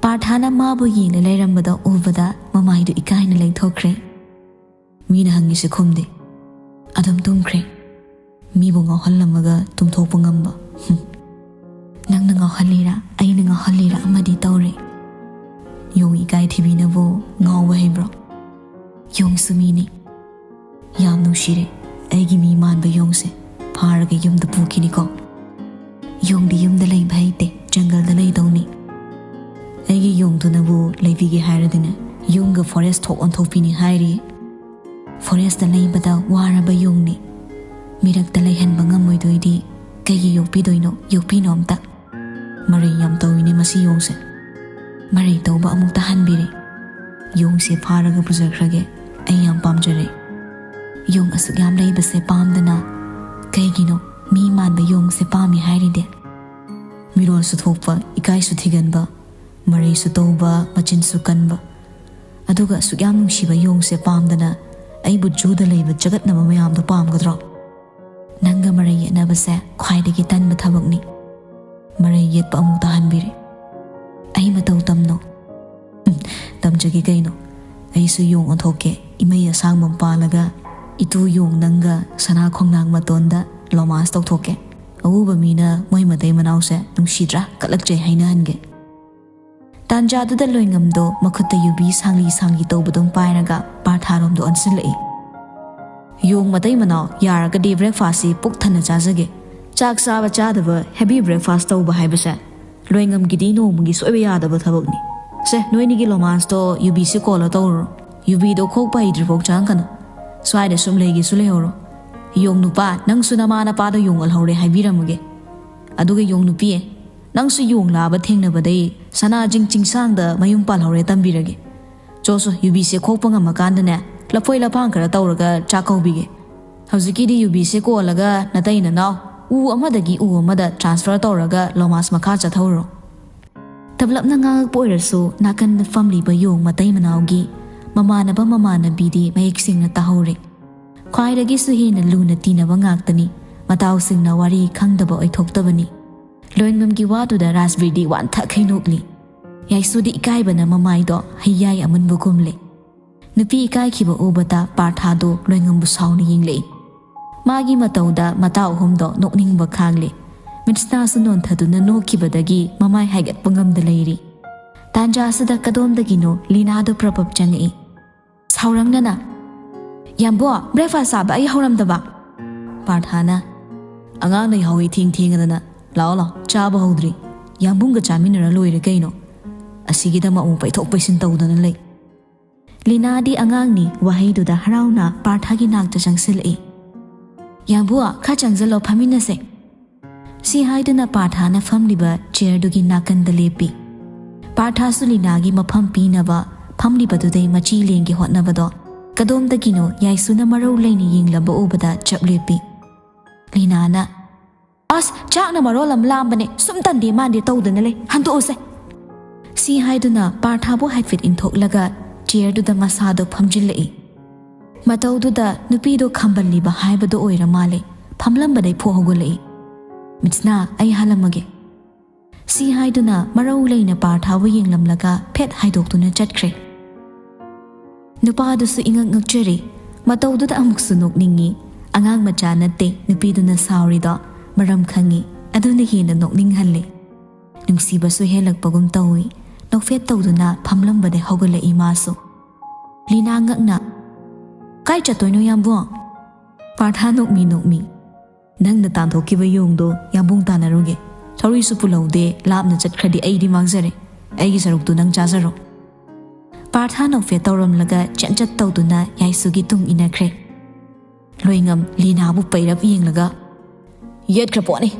ꯄꯥꯔꯊꯥꯅ ꯃꯥꯕꯨ ꯌꯦꯡꯂ ꯂꯩꯔꯝꯕꯗꯣ ꯎꯕꯗ ꯃꯃꯥꯏꯗꯨ ꯏꯀꯥꯏꯅ ꯂꯩꯊꯣꯛꯈ꯭ꯔꯦ꯫ "ꯃꯤꯅ ꯍꯪꯉꯤꯁꯦ ꯈꯨꯝꯗꯦ꯫ ꯑꯗꯨꯝ ꯇꯨꯝꯈ꯭ꯔꯦ꯫ ꯃꯤꯕꯨ ꯉꯥꯎꯍꯜꯂꯝꯃꯒ ꯇꯨꯝꯊꯣꯛꯄ ꯉꯝꯕ꯫ ꯍꯨꯝ꯫ ꯅꯪꯅ ꯉꯥꯎꯍꯜꯂꯤꯔꯥ, ꯑꯩꯅ ꯉꯥꯎꯍꯜꯂꯤꯔꯥ ꯑꯃꯗꯤ ꯇꯧꯔꯦ꯫ ꯌꯣꯡ ꯏꯀꯥꯏ ꯊꯤꯕꯤꯅꯕꯨ ꯉꯥꯎꯕ ꯍꯩꯕ꯭ꯔꯣ? ꯌꯣꯡꯁꯨ ꯃꯤꯅꯤ꯫ ꯌꯥꯝ ꯅꯨꯡꯁꯤꯔꯦ ꯑꯩꯒꯤ ꯃꯤ ꯃꯥꯟꯕ ꯌꯣꯡꯁꯦ꯫ ꯐꯥꯔꯒ ꯌꯨꯝꯗ ꯄꯨꯈꯤꯅꯤꯀꯣ꯫ ꯌꯣꯡꯗꯤ ꯌꯨꯝꯗ ꯂꯩꯕ ꯍꯩꯇꯦ, ꯖꯪꯒꯜꯗ ꯂꯩꯗꯧꯅꯤ꯫ ꯑꯩꯒꯤ ꯌꯣꯡꯗꯨꯅꯕꯨ ꯂꯩꯕꯤꯒꯦ ꯍꯥꯏꯔꯗꯤꯅꯦ, ꯌꯨꯝꯒ forest ꯊꯣꯛ ꯑꯣꯟꯊꯣꯛꯄꯤꯅꯤ ꯍꯥꯏꯔꯤ꯫ Forestꯇ ꯂꯩꯕꯗ ꯋꯥꯔꯕ ꯌꯣꯡꯅꯤ꯫ ꯃꯤꯔꯛꯇ ꯂꯩꯍꯟꯕ ꯉꯝꯃꯣꯏꯗꯣꯏꯗꯤ ꯀꯩꯒꯤ ꯌꯣꯛꯄꯤꯗꯣꯏꯅꯣ? ꯌꯣꯛꯄꯤꯅꯣ ꯑꯝꯇ꯫ ꯃꯔꯩ ꯌꯥꯝ ꯇꯧꯏꯅꯦ ꯃꯁꯤ ꯌꯣꯡꯁꯦ꯫ ꯃꯔꯩ ꯇꯧꯕ ꯑꯃꯨꯛ ꯇꯥꯍꯟꯕꯤꯔꯦ꯫ ꯌꯣꯡꯁꯦ ꯐꯥꯔꯒ ꯄꯨꯖꯈ꯭ꯔꯒꯦ꯫ ꯑꯩ ꯌꯥꯝ ꯄꯥꯝꯖꯔꯦ꯫ ꯌꯣꯡ ꯑꯁꯨꯛ ꯌꯥꯝ ꯂꯩꯕꯁꯦ ꯄꯥꯝꯗꯅ ꯀꯩꯒꯤꯅꯣ ꯃꯤ ꯃꯥꯟꯕ ꯌꯣꯡꯁꯦ ꯄꯥꯝꯃꯤ ꯍꯥꯏꯔꯤꯗꯤ? ꯃꯤꯔꯣꯜꯁꯨ ꯊꯣꯛꯄ, ꯏꯀꯥꯏꯁꯨ ꯊꯤꯒꯟꯕ, ꯃꯔꯩꯁꯨ ꯇꯧꯕ, ꯃꯆꯤꯟꯁꯨ ꯀꯟꯕ, ꯑꯗꯨꯒ ꯑꯁꯨꯛ ꯌꯥꯝ ꯅꯨꯡꯁꯤꯕ ꯌꯣꯡꯁꯦ ꯄꯥꯝꯗꯅ ꯑꯩꯕꯨ zooꯗ ꯂꯩꯕ ꯆꯒꯠꯅꯕ ꯃꯌꯥꯝꯗꯣ ꯄꯥꯝꯒꯗ꯭ꯔꯣ? ꯅꯪꯒ ꯃꯔꯩ ꯌꯦꯠꯅꯕꯁꯦ ꯈ꯭ꯋꯥꯏꯗꯒꯤ ꯇꯟꯕ ꯊꯕꯛꯅꯤ꯫ ꯃꯔꯩ ꯌꯦꯠꯄ ꯑꯃꯨꯛ ꯇꯥꯍꯟꯕꯤꯔꯦ꯫ "ꯑꯩ ꯃꯇꯧ ꯇꯝꯅꯣ?" "ꯎꯝ, ꯇꯝꯖꯒꯦ ꯀꯩꯅꯣ꯫ ꯑꯩꯁꯨ ꯌꯣꯡ ꯑꯣꯟꯊꯣꯛꯀꯦ, ꯏꯃꯩ ꯑꯁꯥꯡꯕ ꯄꯥꯜꯂꯒ ꯏꯇꯨ ꯌꯣꯡ ꯅꯪꯒ ꯁꯅꯥ ꯈꯣꯡꯅꯥꯡ ꯃꯇꯣꯟꯗ ꯔꯣꯃꯥꯟꯁ ꯇꯧꯊꯣꯛꯀꯦ꯫ ꯑꯎꯕ ꯃꯤꯅ ꯃꯣꯏ ꯃꯇꯩ ꯃꯅꯥꯎꯁꯦ ꯅꯨꯡꯁꯤꯗ꯭ꯔꯥ ꯀꯠꯂꯛꯆꯩ ꯍꯥꯏꯅꯍꯟꯒꯦ"꯫ ꯇꯥꯟꯖꯥꯗꯨꯗ ꯂꯣꯏꯉꯝꯗꯣ ꯃꯈꯨꯠꯇ ꯌꯨꯕꯤ ꯁꯥꯡꯂꯤ ꯁꯥꯡꯂꯤ ꯇꯧꯕꯗꯨꯝ ꯄꯥꯏꯔꯒ ꯄꯥꯔꯊꯥꯔꯣꯝꯗ ꯑꯣꯟꯁꯤꯜꯂꯛꯏ꯫ "ꯌꯣꯡ ꯃꯇꯩ ꯃꯅꯥꯎ, ꯌꯥꯔꯒꯗꯤ ꯕ꯭ꯔꯦꯛꯐꯥꯁꯁꯤ ꯄꯨꯛ ꯊꯟꯅ ꯆꯥꯖꯒꯦ꯫ ꯆꯥꯛ ꯆꯥꯕ ꯆꯥꯗꯕ ꯍꯦꯚꯤ ꯕ꯭ꯔꯦꯛꯐꯥꯁ ꯇꯧꯕ ꯍꯥꯏꯕꯁꯦ ꯂꯣꯏꯉꯝꯒꯤꯗꯤ ꯅꯣꯡꯃꯒꯤ ꯁꯣꯏꯕ ꯌꯥꯗꯕ ꯊꯕꯛꯅꯤ꯫ ꯁꯦ, ꯅꯣꯏꯅꯤꯒꯤ ꯔꯣꯃꯥꯟꯁꯇꯣ ꯌꯨꯕꯤꯁꯤ ꯀꯣꯜꯂ ꯇꯧꯔꯨꯔꯣ꯫ ꯌꯨꯕꯤꯗꯣ ꯈꯣꯛꯄ ꯍꯩꯇ꯭ꯔꯤꯐꯥꯎ ꯆꯪꯉꯛꯀꯅꯨ꯫ ꯁ꯭ꯋꯥꯏꯗ ꯁꯨꯝ ꯂꯩꯒꯦꯁꯨ ꯂꯩꯍꯧꯔꯣ꯫ ꯌꯣꯡ ꯅꯨꯄꯥ, ꯅꯪꯁꯨ ꯅꯃꯥ ꯅꯄꯥꯗꯣ ꯌꯣꯡ ꯑꯣꯜꯍꯧꯔꯦ ꯍꯥꯏꯕꯤꯔꯝꯃꯒꯦ꯫ ꯑꯗꯨꯒ ꯌꯣꯡ ꯅꯨꯄꯤ, ꯅꯪꯁꯨ ꯌꯣꯡ ꯂꯥꯕ ꯊꯦꯡꯅꯕꯗꯩ ꯁꯅꯥꯖꯤꯡ ꯆꯤꯡꯁꯥꯡꯗ ꯃꯌꯨꯝ ꯄꯥꯜꯍꯧꯔꯦ ꯇꯝꯕꯤꯔꯒꯦ꯫ ꯆꯣꯁꯨ, ꯌꯨꯕꯤꯁꯦ ꯈꯣꯛꯄ ꯉꯝꯃꯀꯥꯟꯗꯅꯦ, ꯂꯐꯣꯏ ꯂꯐꯥꯡ ꯈꯔ ꯇꯧꯔꯒ ꯆꯥꯛ ꯀꯧꯕꯤꯒꯦ꯫ ꯍꯧꯖꯤꯛꯀꯤꯗꯤ ꯌꯨꯕꯤꯁꯦ ꯀꯣꯜꯂꯒ ꯅꯇꯩ ꯅꯅꯥꯎ ꯎ ꯑꯃꯗꯒꯤ ꯎ ꯑꯃꯗ ꯇ꯭ꯔꯥꯟꯁꯐꯔ ꯇꯧꯔꯒ ꯔꯣꯃꯥꯟꯁ ꯃꯈꯥ ꯆꯠꯊꯧꯔꯣ"꯫ ꯇꯞꯂꯞꯅ ꯉꯥꯡꯉꯛꯄ ꯑꯣꯏꯔꯁꯨ ꯅꯥꯀꯟꯗ ꯐꯝꯂꯤꯕ ꯌꯣꯡ ꯃꯇꯩ ꯃꯅꯥꯎꯒꯤ ꯃꯃꯥꯟꯅꯕ ꯃꯃꯥꯟꯅꯕꯤꯗꯤ ꯃꯌꯦꯛ ꯁꯦꯡꯅ ꯇꯥꯍꯧꯔꯦ꯫ ꯈ꯭ꯋꯥꯏꯗꯒꯤꯁꯨ ꯍꯦꯟꯅ ꯂꯨꯅ ꯇꯤꯟꯅꯕ ꯉꯥꯛꯇꯅꯤ꯫ ꯃꯇꯥꯎꯁꯤꯡꯅ ꯋꯥꯔꯤ ꯈꯪꯗꯕ ꯑꯣꯏꯊꯣꯛꯇꯕꯅꯤ꯫ ꯂꯣꯏꯉꯝꯒꯤ ꯋꯥꯗꯨꯗ ꯔꯥꯖꯕꯤꯔꯗꯤ ꯋꯥꯟꯊꯈꯩ ꯅꯣꯛꯂꯤ꯫ ꯌꯥꯏꯁꯨꯗꯤ ꯏꯀꯥꯏꯕꯅ ꯃꯃꯥꯏꯗꯣ ꯍꯩꯌꯥꯏ ꯑꯃꯨꯟꯕꯒꯨꯝꯂꯦ꯫ ꯅꯨꯄꯤ ꯏꯀꯥꯏꯈꯤꯕ ꯎꯕꯗ ꯄꯥꯔꯊꯥꯗꯣ ꯂꯣꯏꯉꯝꯕꯨ ꯁꯥꯎꯅ ꯌꯦꯡꯂꯛꯏ꯫ ꯃꯥꯒꯤ ꯃꯇꯧꯗ ꯃꯇꯥ ꯑꯍꯨꯝꯗꯣ ꯅꯣꯛꯅꯤꯡꯕ ꯈꯥꯡꯂꯦ꯫ ꯃꯤꯠꯁꯅꯥꯁꯨ ꯅꯣꯟꯊꯗꯨꯅ ꯅꯣꯛꯈꯤꯕꯗꯒꯤ ꯃꯃꯥꯏ ꯍꯥꯏꯒꯠꯄ ꯉꯝꯗ ꯂꯩꯔꯤ꯫ ꯇꯥꯟꯖꯥꯁꯤꯗ ꯀꯗꯣꯝꯗꯒꯤꯅꯣ ꯂꯤꯅꯥꯗꯣ ꯄ꯭ꯔꯞ ꯄ꯭ꯔꯞ ꯆꯪꯉꯛꯏ꯫ ꯁꯥꯎꯔꯪꯅꯅ, "ꯌꯥꯝꯕꯣ, ꯕ꯭ꯔꯦꯛꯐꯥꯁ ꯆꯥꯕ ꯑꯩ ꯍꯧꯔꯝꯗꯕ?" ꯄꯥꯔꯊꯥꯅ, "ꯑꯉꯥꯡꯅ ꯌꯥꯍꯧ ꯏꯊꯦꯡ ꯊꯦꯡꯉꯗꯅ꯫ ꯂꯥꯛꯑꯣ, ꯂꯥꯛꯑꯣ, ꯆꯥꯕ ꯍꯧꯗ꯭ꯔꯤ꯫ ꯌꯥꯝꯕꯨꯡꯒ ꯆꯥꯃꯤꯟꯅꯔ ꯂꯣꯏꯔꯦ ꯀꯩꯅꯣ꯫ ꯑꯁꯤꯒꯤꯗꯃꯛ ꯑꯃꯨꯛ ꯄꯩꯊꯣꯛ ꯄꯩꯁꯤꯟ ꯇꯧꯗꯅ ꯂꯩ"꯫ ꯂꯤꯅꯥꯗꯤ ꯑꯉꯥꯡꯅꯤ ꯋꯥꯍꯩꯗꯨꯗ ꯍꯔꯥꯎꯅ ꯄꯥꯔꯊꯥꯒꯤ ꯅꯥꯛꯇ ꯆꯪꯁꯤꯜꯂꯛꯏ꯫ "ꯌꯥꯝꯕꯨ, ꯈꯔ ꯆꯪꯁꯤꯜꯂꯣ, ꯐꯝꯃꯤꯟꯅꯁꯦ"꯫ ꯁꯤ ꯍꯥꯏꯗꯨꯅ ꯄꯥꯔꯊꯥꯅ ꯐꯝꯂꯤꯕ ꯆꯤꯌꯔꯗꯨꯒꯤ ꯅꯥꯀꯟꯗ ꯂꯦꯞꯄꯤ꯫ ꯄꯥꯔꯊꯥꯁꯨ ꯂꯤꯅꯥꯒꯤ ꯃꯐꯝ ꯄꯤꯅꯕ ꯐꯝꯂꯤꯕꯗꯨꯗꯩ ꯃꯆꯤ ꯂꯦꯡꯒꯦ ꯍꯣꯠꯅꯕꯗꯣ ꯀꯗꯣꯝꯗꯒꯤꯅꯣ ꯌꯥꯏꯁꯨꯅ ꯃꯔꯧ ꯂꯩꯅ ꯌꯦꯡꯂꯝꯕ ꯎꯕꯗ ꯆꯞ ꯂꯦꯞꯄꯤ꯫ ꯂꯤꯅꯥꯅ, "ꯑꯁ, ꯆꯥꯛꯅ ꯃꯔꯣꯜ ꯑꯃ ꯂꯥꯝꯕꯅꯦ, ꯁꯨꯝ ꯇꯟꯗꯦ ꯃꯥꯟꯗꯦ ꯇꯧꯗꯅ ꯂꯩ, ꯍꯟꯗꯣꯛꯎꯁꯦ"꯫ ꯁꯤ ꯍꯥꯏꯗꯨꯅ ꯄꯥꯔꯊꯥꯕꯨ ꯍꯥꯏꯐꯦꯠ ꯏꯟꯊꯣꯛꯂꯒ ꯆꯤꯌꯔꯗꯨꯗ ꯃꯁꯥꯗꯣ ꯐꯝꯖꯤꯜꯂꯛꯏ꯫ ꯃꯇꯧꯗꯨꯗ ꯅꯨꯄꯤꯗꯣ ꯈꯝꯕꯜꯂꯤꯕ ꯍꯥꯏꯕꯗꯣ ꯑꯣꯏꯔ ꯃꯥꯜꯂꯦ꯫ ꯐꯝꯂꯝꯕꯗꯩ ꯐꯨꯛ ꯍꯧꯒꯠꯂꯛꯏ꯫ "ꯃꯤꯠꯁꯅꯥ, ꯑꯩ ꯍꯥꯜꯂꯝꯃꯒꯦ"꯫ ꯁꯤ ꯍꯥꯏꯗꯨꯅ ꯃꯔꯧ ꯂꯩꯅ ꯄꯥꯔꯊꯥꯕꯨ ꯌꯦꯡꯂꯝꯂꯒ ꯐꯦꯠ ꯍꯥꯏꯗꯣꯛꯇꯨꯅ ꯆꯠꯈ꯭ꯔꯦ꯫ ꯅꯨꯄꯥꯗꯨꯁꯨ ꯏꯉꯛ ꯉꯛꯆꯔꯤ꯫ ꯃꯇꯧꯗꯨꯗ ꯑꯃꯨꯛꯁꯨ ꯅꯣꯛꯅꯤꯡꯉꯤ꯫ ꯑꯉꯥꯡ ꯃꯆꯥ ꯅꯠꯇꯦ ꯅꯨꯄꯤꯗꯨꯅ ꯁꯥꯎꯔꯤꯗꯣ, ꯃꯔꯝ ꯈꯪꯉꯤ꯫ ꯑꯗꯨꯅ ꯍꯦꯟꯅ ꯅꯣꯛꯅꯤꯡꯍꯜꯂꯤ꯫ ꯅꯨꯡꯁꯤꯕꯁꯨ ꯍꯦꯜꯂꯛꯄꯒꯨꯝ ꯇꯧꯏ꯫ ꯅꯣꯛꯐꯦꯠ ꯇꯧꯗꯨꯅ ꯐꯝꯂꯝꯕꯗꯩ ꯍꯧꯒꯠꯂꯛꯏ ꯃꯥꯁꯨ꯫ ꯂꯤꯅꯥ ꯉꯛꯅ, "ꯀꯥꯏ ꯆꯠꯇꯣꯏꯅꯣ ꯌꯥꯝꯕꯨꯡ?" ꯄꯥꯔꯊꯥ ꯅꯣꯛꯃꯤ ꯅꯣꯛꯃꯤ, "ꯅꯪꯅ ꯇꯥꯟꯊꯣꯛꯈꯤꯕ ꯌꯣꯡꯗꯣ ꯌꯥꯝꯕꯨꯡ ꯇꯥꯟꯅꯔꯨꯒꯦ꯫ ꯊꯧꯔꯤꯁꯨ ꯄꯨꯜꯍꯧꯗꯦ, ꯂꯥꯞꯅ ꯆꯠꯈ꯭ꯔꯗꯤ ꯑꯩꯗꯤ ꯃꯥꯡꯖꯔꯦ꯫ ꯑꯩꯒꯤ ꯁꯔꯨꯛꯇꯨ ꯅꯪ ꯆꯥꯖꯔꯣ꯫" ꯄꯥꯔꯊꯥ ꯅꯣꯛꯐꯦꯠ ꯇꯧꯔꯝꯂꯒ ꯆꯦꯟꯆꯠ ꯇꯧꯗꯨꯅ ꯌꯥꯏꯁꯨꯒꯤ ꯇꯨꯡ ꯏꯟꯅꯈ꯭ꯔꯦ꯫ ꯂꯣꯏꯉꯝ ꯂꯤꯅꯥꯕꯨ ꯄꯩꯔꯞ ꯌꯦꯡꯂꯒ, "ꯌꯦꯠꯈ꯭ꯔ ꯄꯣꯠꯅꯤ꯫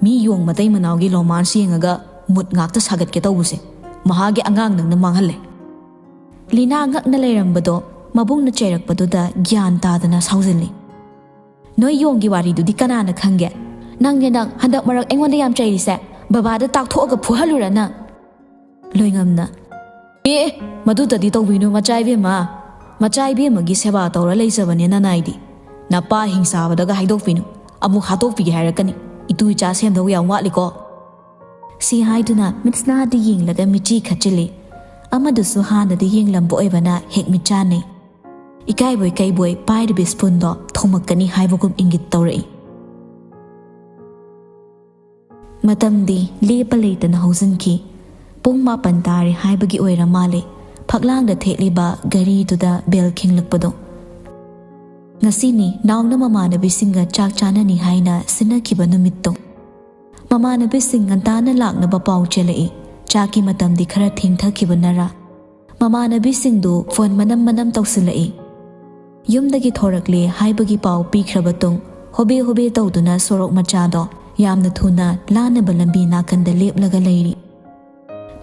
ꯃꯤ ꯌꯣꯡ ꯃꯇꯩ ꯃꯅꯥꯎꯒꯤ ꯔꯣꯃꯥꯟꯁ ꯌꯦꯡꯉꯒ ꯃꯨꯠ ꯉꯥꯛꯇ ꯁꯥꯒꯠꯀꯦ ꯇꯧꯕꯁꯦ꯫ ꯃꯍꯥꯛꯀꯤ ꯑꯉꯥꯡ ꯅꯪꯅ ꯃꯥꯡꯍꯜꯂꯦ꯫" ꯂꯤꯅꯥ ꯉꯛꯅ ꯂꯩꯔꯝꯕꯗꯣ ꯃꯕꯨꯡꯅ ꯆꯩꯔꯛꯄꯗꯨꯗ ꯒ꯭ꯌꯥꯟ ꯇꯥꯗꯅ ꯁꯥꯎꯖꯤꯜꯂꯤ꯫ "ꯅꯣꯏ ꯌꯣꯡꯒꯤ ꯋꯥꯔꯤꯗꯨꯗꯤ ꯀꯅꯥꯅ ꯈꯪꯒꯦ? ꯅꯪꯅꯦ ꯅꯪ ꯍꯟꯗꯛ ꯃꯔꯛ ꯑꯩꯉꯣꯟꯗ ꯌꯥꯝ ꯆꯩꯔꯤꯁꯦ꯫ ꯕꯕꯥꯗ ꯇꯥꯛꯊꯣꯛꯑꯒ ꯐꯨꯍꯜꯂꯨꯔ ꯅꯪ?" ꯂꯣꯏꯉꯝꯅ, "ꯑꯦ, ꯑꯦ, ꯃꯗꯨꯗꯗꯤ ꯇꯧꯕꯤꯅꯨ ꯃꯆꯥ ꯏꯕꯦꯝꯃ꯫ ꯃꯆꯥ ꯏꯕꯦꯝꯃꯒꯤ ꯁꯦꯕꯥ ꯇꯧꯔ ꯂꯩꯖꯕꯅꯦ ꯅꯅꯥꯏꯗꯤ꯫ ꯅꯄꯥ ꯍꯤꯡꯆꯥꯕꯗꯒ ꯍꯥꯏꯗꯣꯛꯄꯤꯅꯨ꯫ ꯑꯃꯨꯛ ꯍꯥꯠꯇꯣꯛꯄꯤꯒꯦ ꯍꯥꯏꯔꯛꯀꯅꯤ꯫ ꯏꯇꯨ ꯏꯆꯥ ꯁꯦꯝꯗꯧ ꯌꯥꯝ ꯋꯥꯠꯂꯤꯀꯣ꯫" ꯁꯤ ꯍꯥꯏꯗꯨꯅ ꯃꯤꯠꯁꯅꯥꯗ ꯌꯦꯡꯂꯒ ꯃꯤꯠꯆꯤ ꯈꯠꯆꯤꯜꯂꯤ꯫ ꯑꯃꯗꯨꯁꯨ ꯍꯥꯟꯅꯗꯤ ꯌꯦꯡꯂꯝꯕ ꯑꯣꯏꯕꯅ ꯍꯦꯛ ꯃꯤꯠ ꯆꯥꯟꯅꯩ꯫ ꯏꯀꯥꯏꯕꯣꯏ ꯀꯩꯕꯣꯏ ꯄꯥꯏꯔꯤꯕ ꯁ꯭ꯄꯨꯟꯗꯣ ꯊꯣꯝꯃꯛꯀꯅꯤ ꯍꯥꯏꯕꯒꯨꯝ ꯏꯪꯒꯤꯠ ꯇꯧꯔꯛꯏ꯫ ꯃꯇꯝꯗꯤ ꯂꯦꯞꯄ ꯂꯩꯇꯅ ꯍꯧꯖꯤꯟꯈꯤ꯫ ꯄꯨꯡ ꯃꯥꯄꯟ ꯇꯥꯔꯦ ꯍꯥꯏꯕꯒꯤ ꯑꯣꯏꯔ ꯃꯥꯜꯂꯦ, ꯐꯛꯂꯥꯡꯗ ꯊꯦꯠꯂꯤꯕ ꯘꯔꯤꯗꯨꯗ ꯕꯦꯜ ꯈꯤꯡꯂꯛꯄꯗꯣ꯫ ꯉꯁꯤꯅꯤ ꯅꯥꯎꯅ ꯃꯃꯥꯟꯅꯕꯤꯁꯤꯡꯒ ꯆꯥꯛ ꯆꯥꯅꯅꯤ ꯍꯥꯏꯅ ꯁꯤꯟꯅꯈꯤꯕ ꯅꯨꯃꯤꯠꯇꯣ꯫ ꯃꯃꯥꯟꯅꯕꯤꯁꯤꯡ ꯉꯟꯇꯥꯅ ꯂꯥꯛꯅꯕ ꯄꯥꯎ ꯆꯦꯜꯂꯛꯏ꯫ ꯆꯥꯛꯀꯤ ꯃꯇꯝꯗꯤ ꯈꯔ ꯊꯦꯡꯊꯈꯤꯕꯅꯔ, ꯃꯃꯥꯟꯅꯕꯤꯁꯤꯡꯗꯨ ꯐꯣꯟ ꯃꯅꯝ ꯃꯅꯝ ꯇꯧꯁꯤꯜꯂꯛꯏ꯫ ꯌꯨꯝꯗꯒꯤ ꯊꯣꯔꯛꯂꯦ ꯍꯥꯏꯕꯒꯤ ꯄꯥꯎ ꯄꯤꯈ꯭ꯔꯕ ꯇꯨꯡ, ꯍꯣꯕꯦ ꯍꯣꯕꯦ ꯇꯧꯗꯨꯅ ꯁꯣꯔꯣꯛ ꯃꯆꯥꯗꯣ ꯌꯥꯝꯅ ꯊꯨꯅ ꯂꯥꯟꯅꯕ ꯂꯝꯕꯤ ꯅꯥꯀꯟꯗ ꯂꯦꯞꯂꯒ ꯂꯩꯔꯤ꯫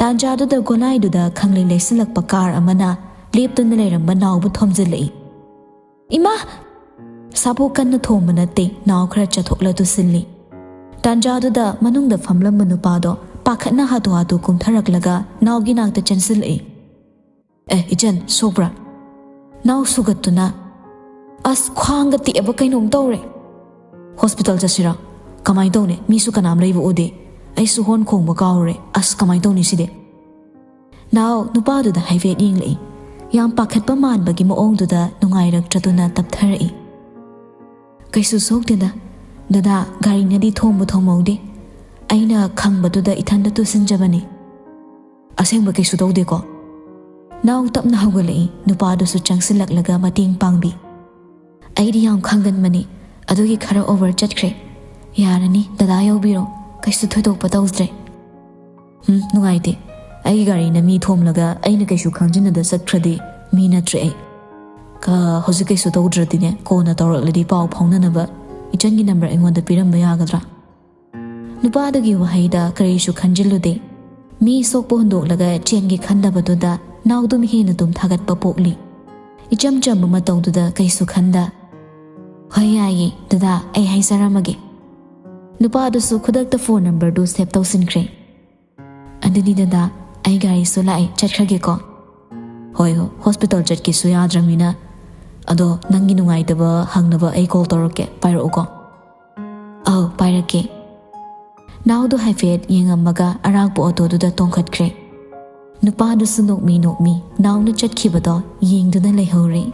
ꯇꯥꯟꯖꯥꯗꯨꯗ ꯒꯣꯂꯥꯏꯗꯨꯗ ꯈꯪꯂꯩ ꯂꯩꯁꯤꯜꯂꯛꯄ ꯀꯥꯔ ꯑꯃꯅ ꯂꯦꯞꯇꯨꯅ ꯂꯩꯔꯝꯕ ꯅꯥꯎꯕ ꯊꯣꯝꯖꯤꯜꯂꯛꯏ꯫ "ꯏꯃꯥ!" ꯁꯥꯕꯨ ꯀꯟꯅ ꯊꯣꯝꯕ ꯅꯠꯇꯦ, ꯅꯥꯎ ꯈꯔ ꯆꯠꯊꯣꯛꯂ ꯇꯨꯁꯤꯜꯂꯤ꯫ ꯇꯥꯟꯖꯥꯗꯨꯗ ꯃꯅꯨꯡꯗ ꯐꯝꯂꯝꯕ ꯅꯨꯄꯥꯗꯣ ꯄꯥꯈꯠꯅ ꯍꯥꯊꯨ ꯍꯥꯊꯨ ꯀꯨꯝꯊꯔꯛꯂꯒ ꯅꯥꯎꯒꯤ ꯅꯥꯛꯇ ꯆꯦꯟꯁꯤꯜꯂꯛꯏ꯫ "ꯑꯦ, ꯏꯆꯟ, ꯁꯣꯛꯄ꯭ꯔꯥ?" ꯅꯥꯎ ꯁꯨꯒꯠꯇꯨꯅ, "ꯑꯁ, ꯈ꯭ꯋꯥꯡꯒ ꯇꯦꯛꯑꯕ ꯀꯩꯅꯣꯝ ꯇꯧꯔꯦ꯫" "ꯍꯣꯁꯄꯤꯇꯥꯜ ꯆꯠꯁꯤꯔꯥ? ꯀꯃꯥꯏꯅ ꯇꯧꯅꯤ? ꯃꯤꯁꯨ ꯀꯅꯥꯝ ꯂꯩꯕ ꯎꯗꯦ꯫ ꯑꯩꯁꯨ ꯍꯣꯔꯟ ꯈꯣꯡꯕ ꯀꯥꯎꯔꯦ꯫ ꯑꯁ, ꯀꯃꯥꯏꯅ ꯇꯧꯅꯤ ꯁꯤꯗꯤ? ꯅꯥꯎ ꯅꯨꯄꯥꯗꯨꯗ ꯍꯥꯏꯐꯦꯠ ꯌꯦꯡꯂꯛꯏ꯫ ꯌꯥꯝ ꯄꯥꯈꯠꯄ ꯃꯥꯟꯕꯒꯤ ꯃꯑꯣꯡꯗꯨꯗ ꯅꯨꯡꯉꯥꯏꯔꯛꯇ꯭ꯔꯗꯨꯅ ꯇꯞꯊꯔꯛꯏ꯫ "ꯀꯩꯁꯨ ꯁꯣꯛꯇꯦꯗ꯫ ꯗꯗꯥ, ꯒꯥꯔꯤꯅꯗꯤ ꯊꯣꯝꯕꯨ ꯊꯣꯝꯍꯧꯗꯦ꯫ ꯑꯩꯅ ꯈꯪꯕꯗꯨꯗ ꯏꯊꯟꯗ ꯇꯨꯁꯤꯟꯖꯕꯅꯤ꯫" "ꯑꯁꯦꯡꯕ ꯀꯩꯁꯨ ꯇꯧꯗꯦꯀꯣ?" ꯅꯥꯎ ꯇꯞꯅ ꯍꯧꯒꯠꯂꯛꯏ꯫ ꯅꯨꯄꯥꯗꯨꯁꯨ ꯆꯪꯁꯤꯜꯂꯛꯂꯒ ꯃꯇꯦꯡ ꯄꯥꯡꯕꯤ꯫ "ꯑꯩꯗꯤ ꯌꯥꯝ ꯈꯪꯒꯟꯕꯅꯤ, ꯑꯗꯨꯒꯤ ꯈꯔ ꯑꯣꯚꯔ ꯆꯠꯈ꯭ꯔꯦ꯫ ꯌꯥꯔꯅꯤ, ꯗꯗꯥ ꯌꯧꯕꯤꯔꯣ, ꯀꯩꯁꯨ ꯊꯣꯏꯗꯣꯛꯄ ꯇꯧꯗ꯭ꯔꯦ꯫" "ꯎꯝ, ꯅꯨꯡꯉꯥꯏꯇꯦ꯫ ꯑꯩꯒꯤ ꯒꯥꯔꯤꯅ ꯃꯤ ꯊꯣꯝꯂꯒ ꯑꯩꯅ ꯀꯩꯁꯨ ꯈꯪꯖꯤꯟꯅꯗ ꯆꯠꯈ꯭ꯔꯗꯤ ꯃꯤ ꯅꯠꯇ꯭ꯔꯦ ꯑꯩ꯫ ꯀ-, ꯍꯧꯖꯤꯛ ꯀꯩꯁꯨ ꯇꯧꯗ꯭ꯔꯗꯤꯅꯦ, ꯀꯣꯟꯅ ꯇꯧꯔꯛꯂꯗꯤ ꯄꯥꯎ ꯐꯥꯎꯅꯅꯕ ꯏꯆꯟꯒꯤ ꯅꯝꯕꯔ ꯑꯩꯉꯣꯟꯗ ꯄꯤꯔꯝꯕ ꯌꯥꯒꯗ꯭ꯔꯥ?" ꯅꯨꯄꯥꯗꯨꯒꯤ ꯋꯥꯍꯩꯗ ꯀꯔꯤꯁꯨ ꯈꯟꯖꯤꯜꯂꯨꯗꯦ꯫ ꯃꯤ ꯁꯣꯛꯄ ꯍꯨꯟꯗꯣꯛꯂꯒ ꯆꯦꯟꯒꯦ ꯈꯟꯗꯕꯗꯨꯗ ꯅꯥꯎꯗꯨꯝ ꯍꯦꯟꯅ ꯇꯨꯝ ꯊꯥꯒꯠꯄ ꯄꯣꯛꯂꯤ꯫ ꯏꯆꯝ ꯆꯝꯕ ꯃꯇꯧꯗꯨꯗ ꯀꯩꯁꯨ ꯈꯟꯗ, "ꯍꯣꯏ, ꯌꯥꯏꯌꯦ, ꯗꯗꯥ, ꯑꯩ ꯍꯥꯏꯖꯔꯝꯃꯒꯦ꯫" ꯅꯨꯄꯥꯗꯨꯁꯨ ꯈꯨꯗꯛꯇ ꯐꯣꯟ ꯅꯝꯕꯔꯗꯨ ꯁꯦꯚ ꯇꯧꯁꯤꯟꯈ꯭ꯔꯦ꯫ "ꯑꯗꯨꯗꯤ ꯗꯗꯥ, ꯑꯩ ꯒꯥꯔꯤꯁꯨ ꯂꯥꯛꯑꯦ, ꯆꯠꯈ꯭ꯔꯒꯦꯀꯣ꯫" "ꯍꯣꯏ, ꯍꯣꯏ, ꯍꯣꯁꯄꯤꯇꯥꯜ ꯆꯠꯀꯦꯁꯨ ꯌꯥꯗ꯭ꯔꯃꯤꯅ꯫ ꯑꯗꯣ ꯅꯪꯒꯤ ꯅꯨꯡꯉꯥꯏꯇꯕ ꯍꯪꯅꯕ ꯑꯩ ꯀꯣꯜ ꯇꯧꯔꯛꯀꯦ, ꯄꯥꯏꯔꯛꯎꯀꯣ꯫" "ꯑꯧ, ꯄꯥꯏꯔꯛꯀꯦ꯫" ꯅꯥꯎꯗꯣ ꯍꯥꯏꯐꯦꯠ ꯌꯦꯡꯉꯝꯃꯒ ꯑꯔꯥꯛꯄ ꯑꯣꯇꯣꯗꯨꯗ ꯇꯣꯡꯈꯠꯈ꯭ꯔꯦ꯫ ꯅꯨꯄꯥꯗꯨꯁꯨ ꯅꯣꯛꯃꯤ ꯅꯣꯛꯃꯤ ꯅꯥꯎꯅ ꯆꯠꯈꯤꯕꯗꯣ ꯌꯦꯡꯗꯨꯅ ꯂꯩꯍꯧꯔꯦ꯫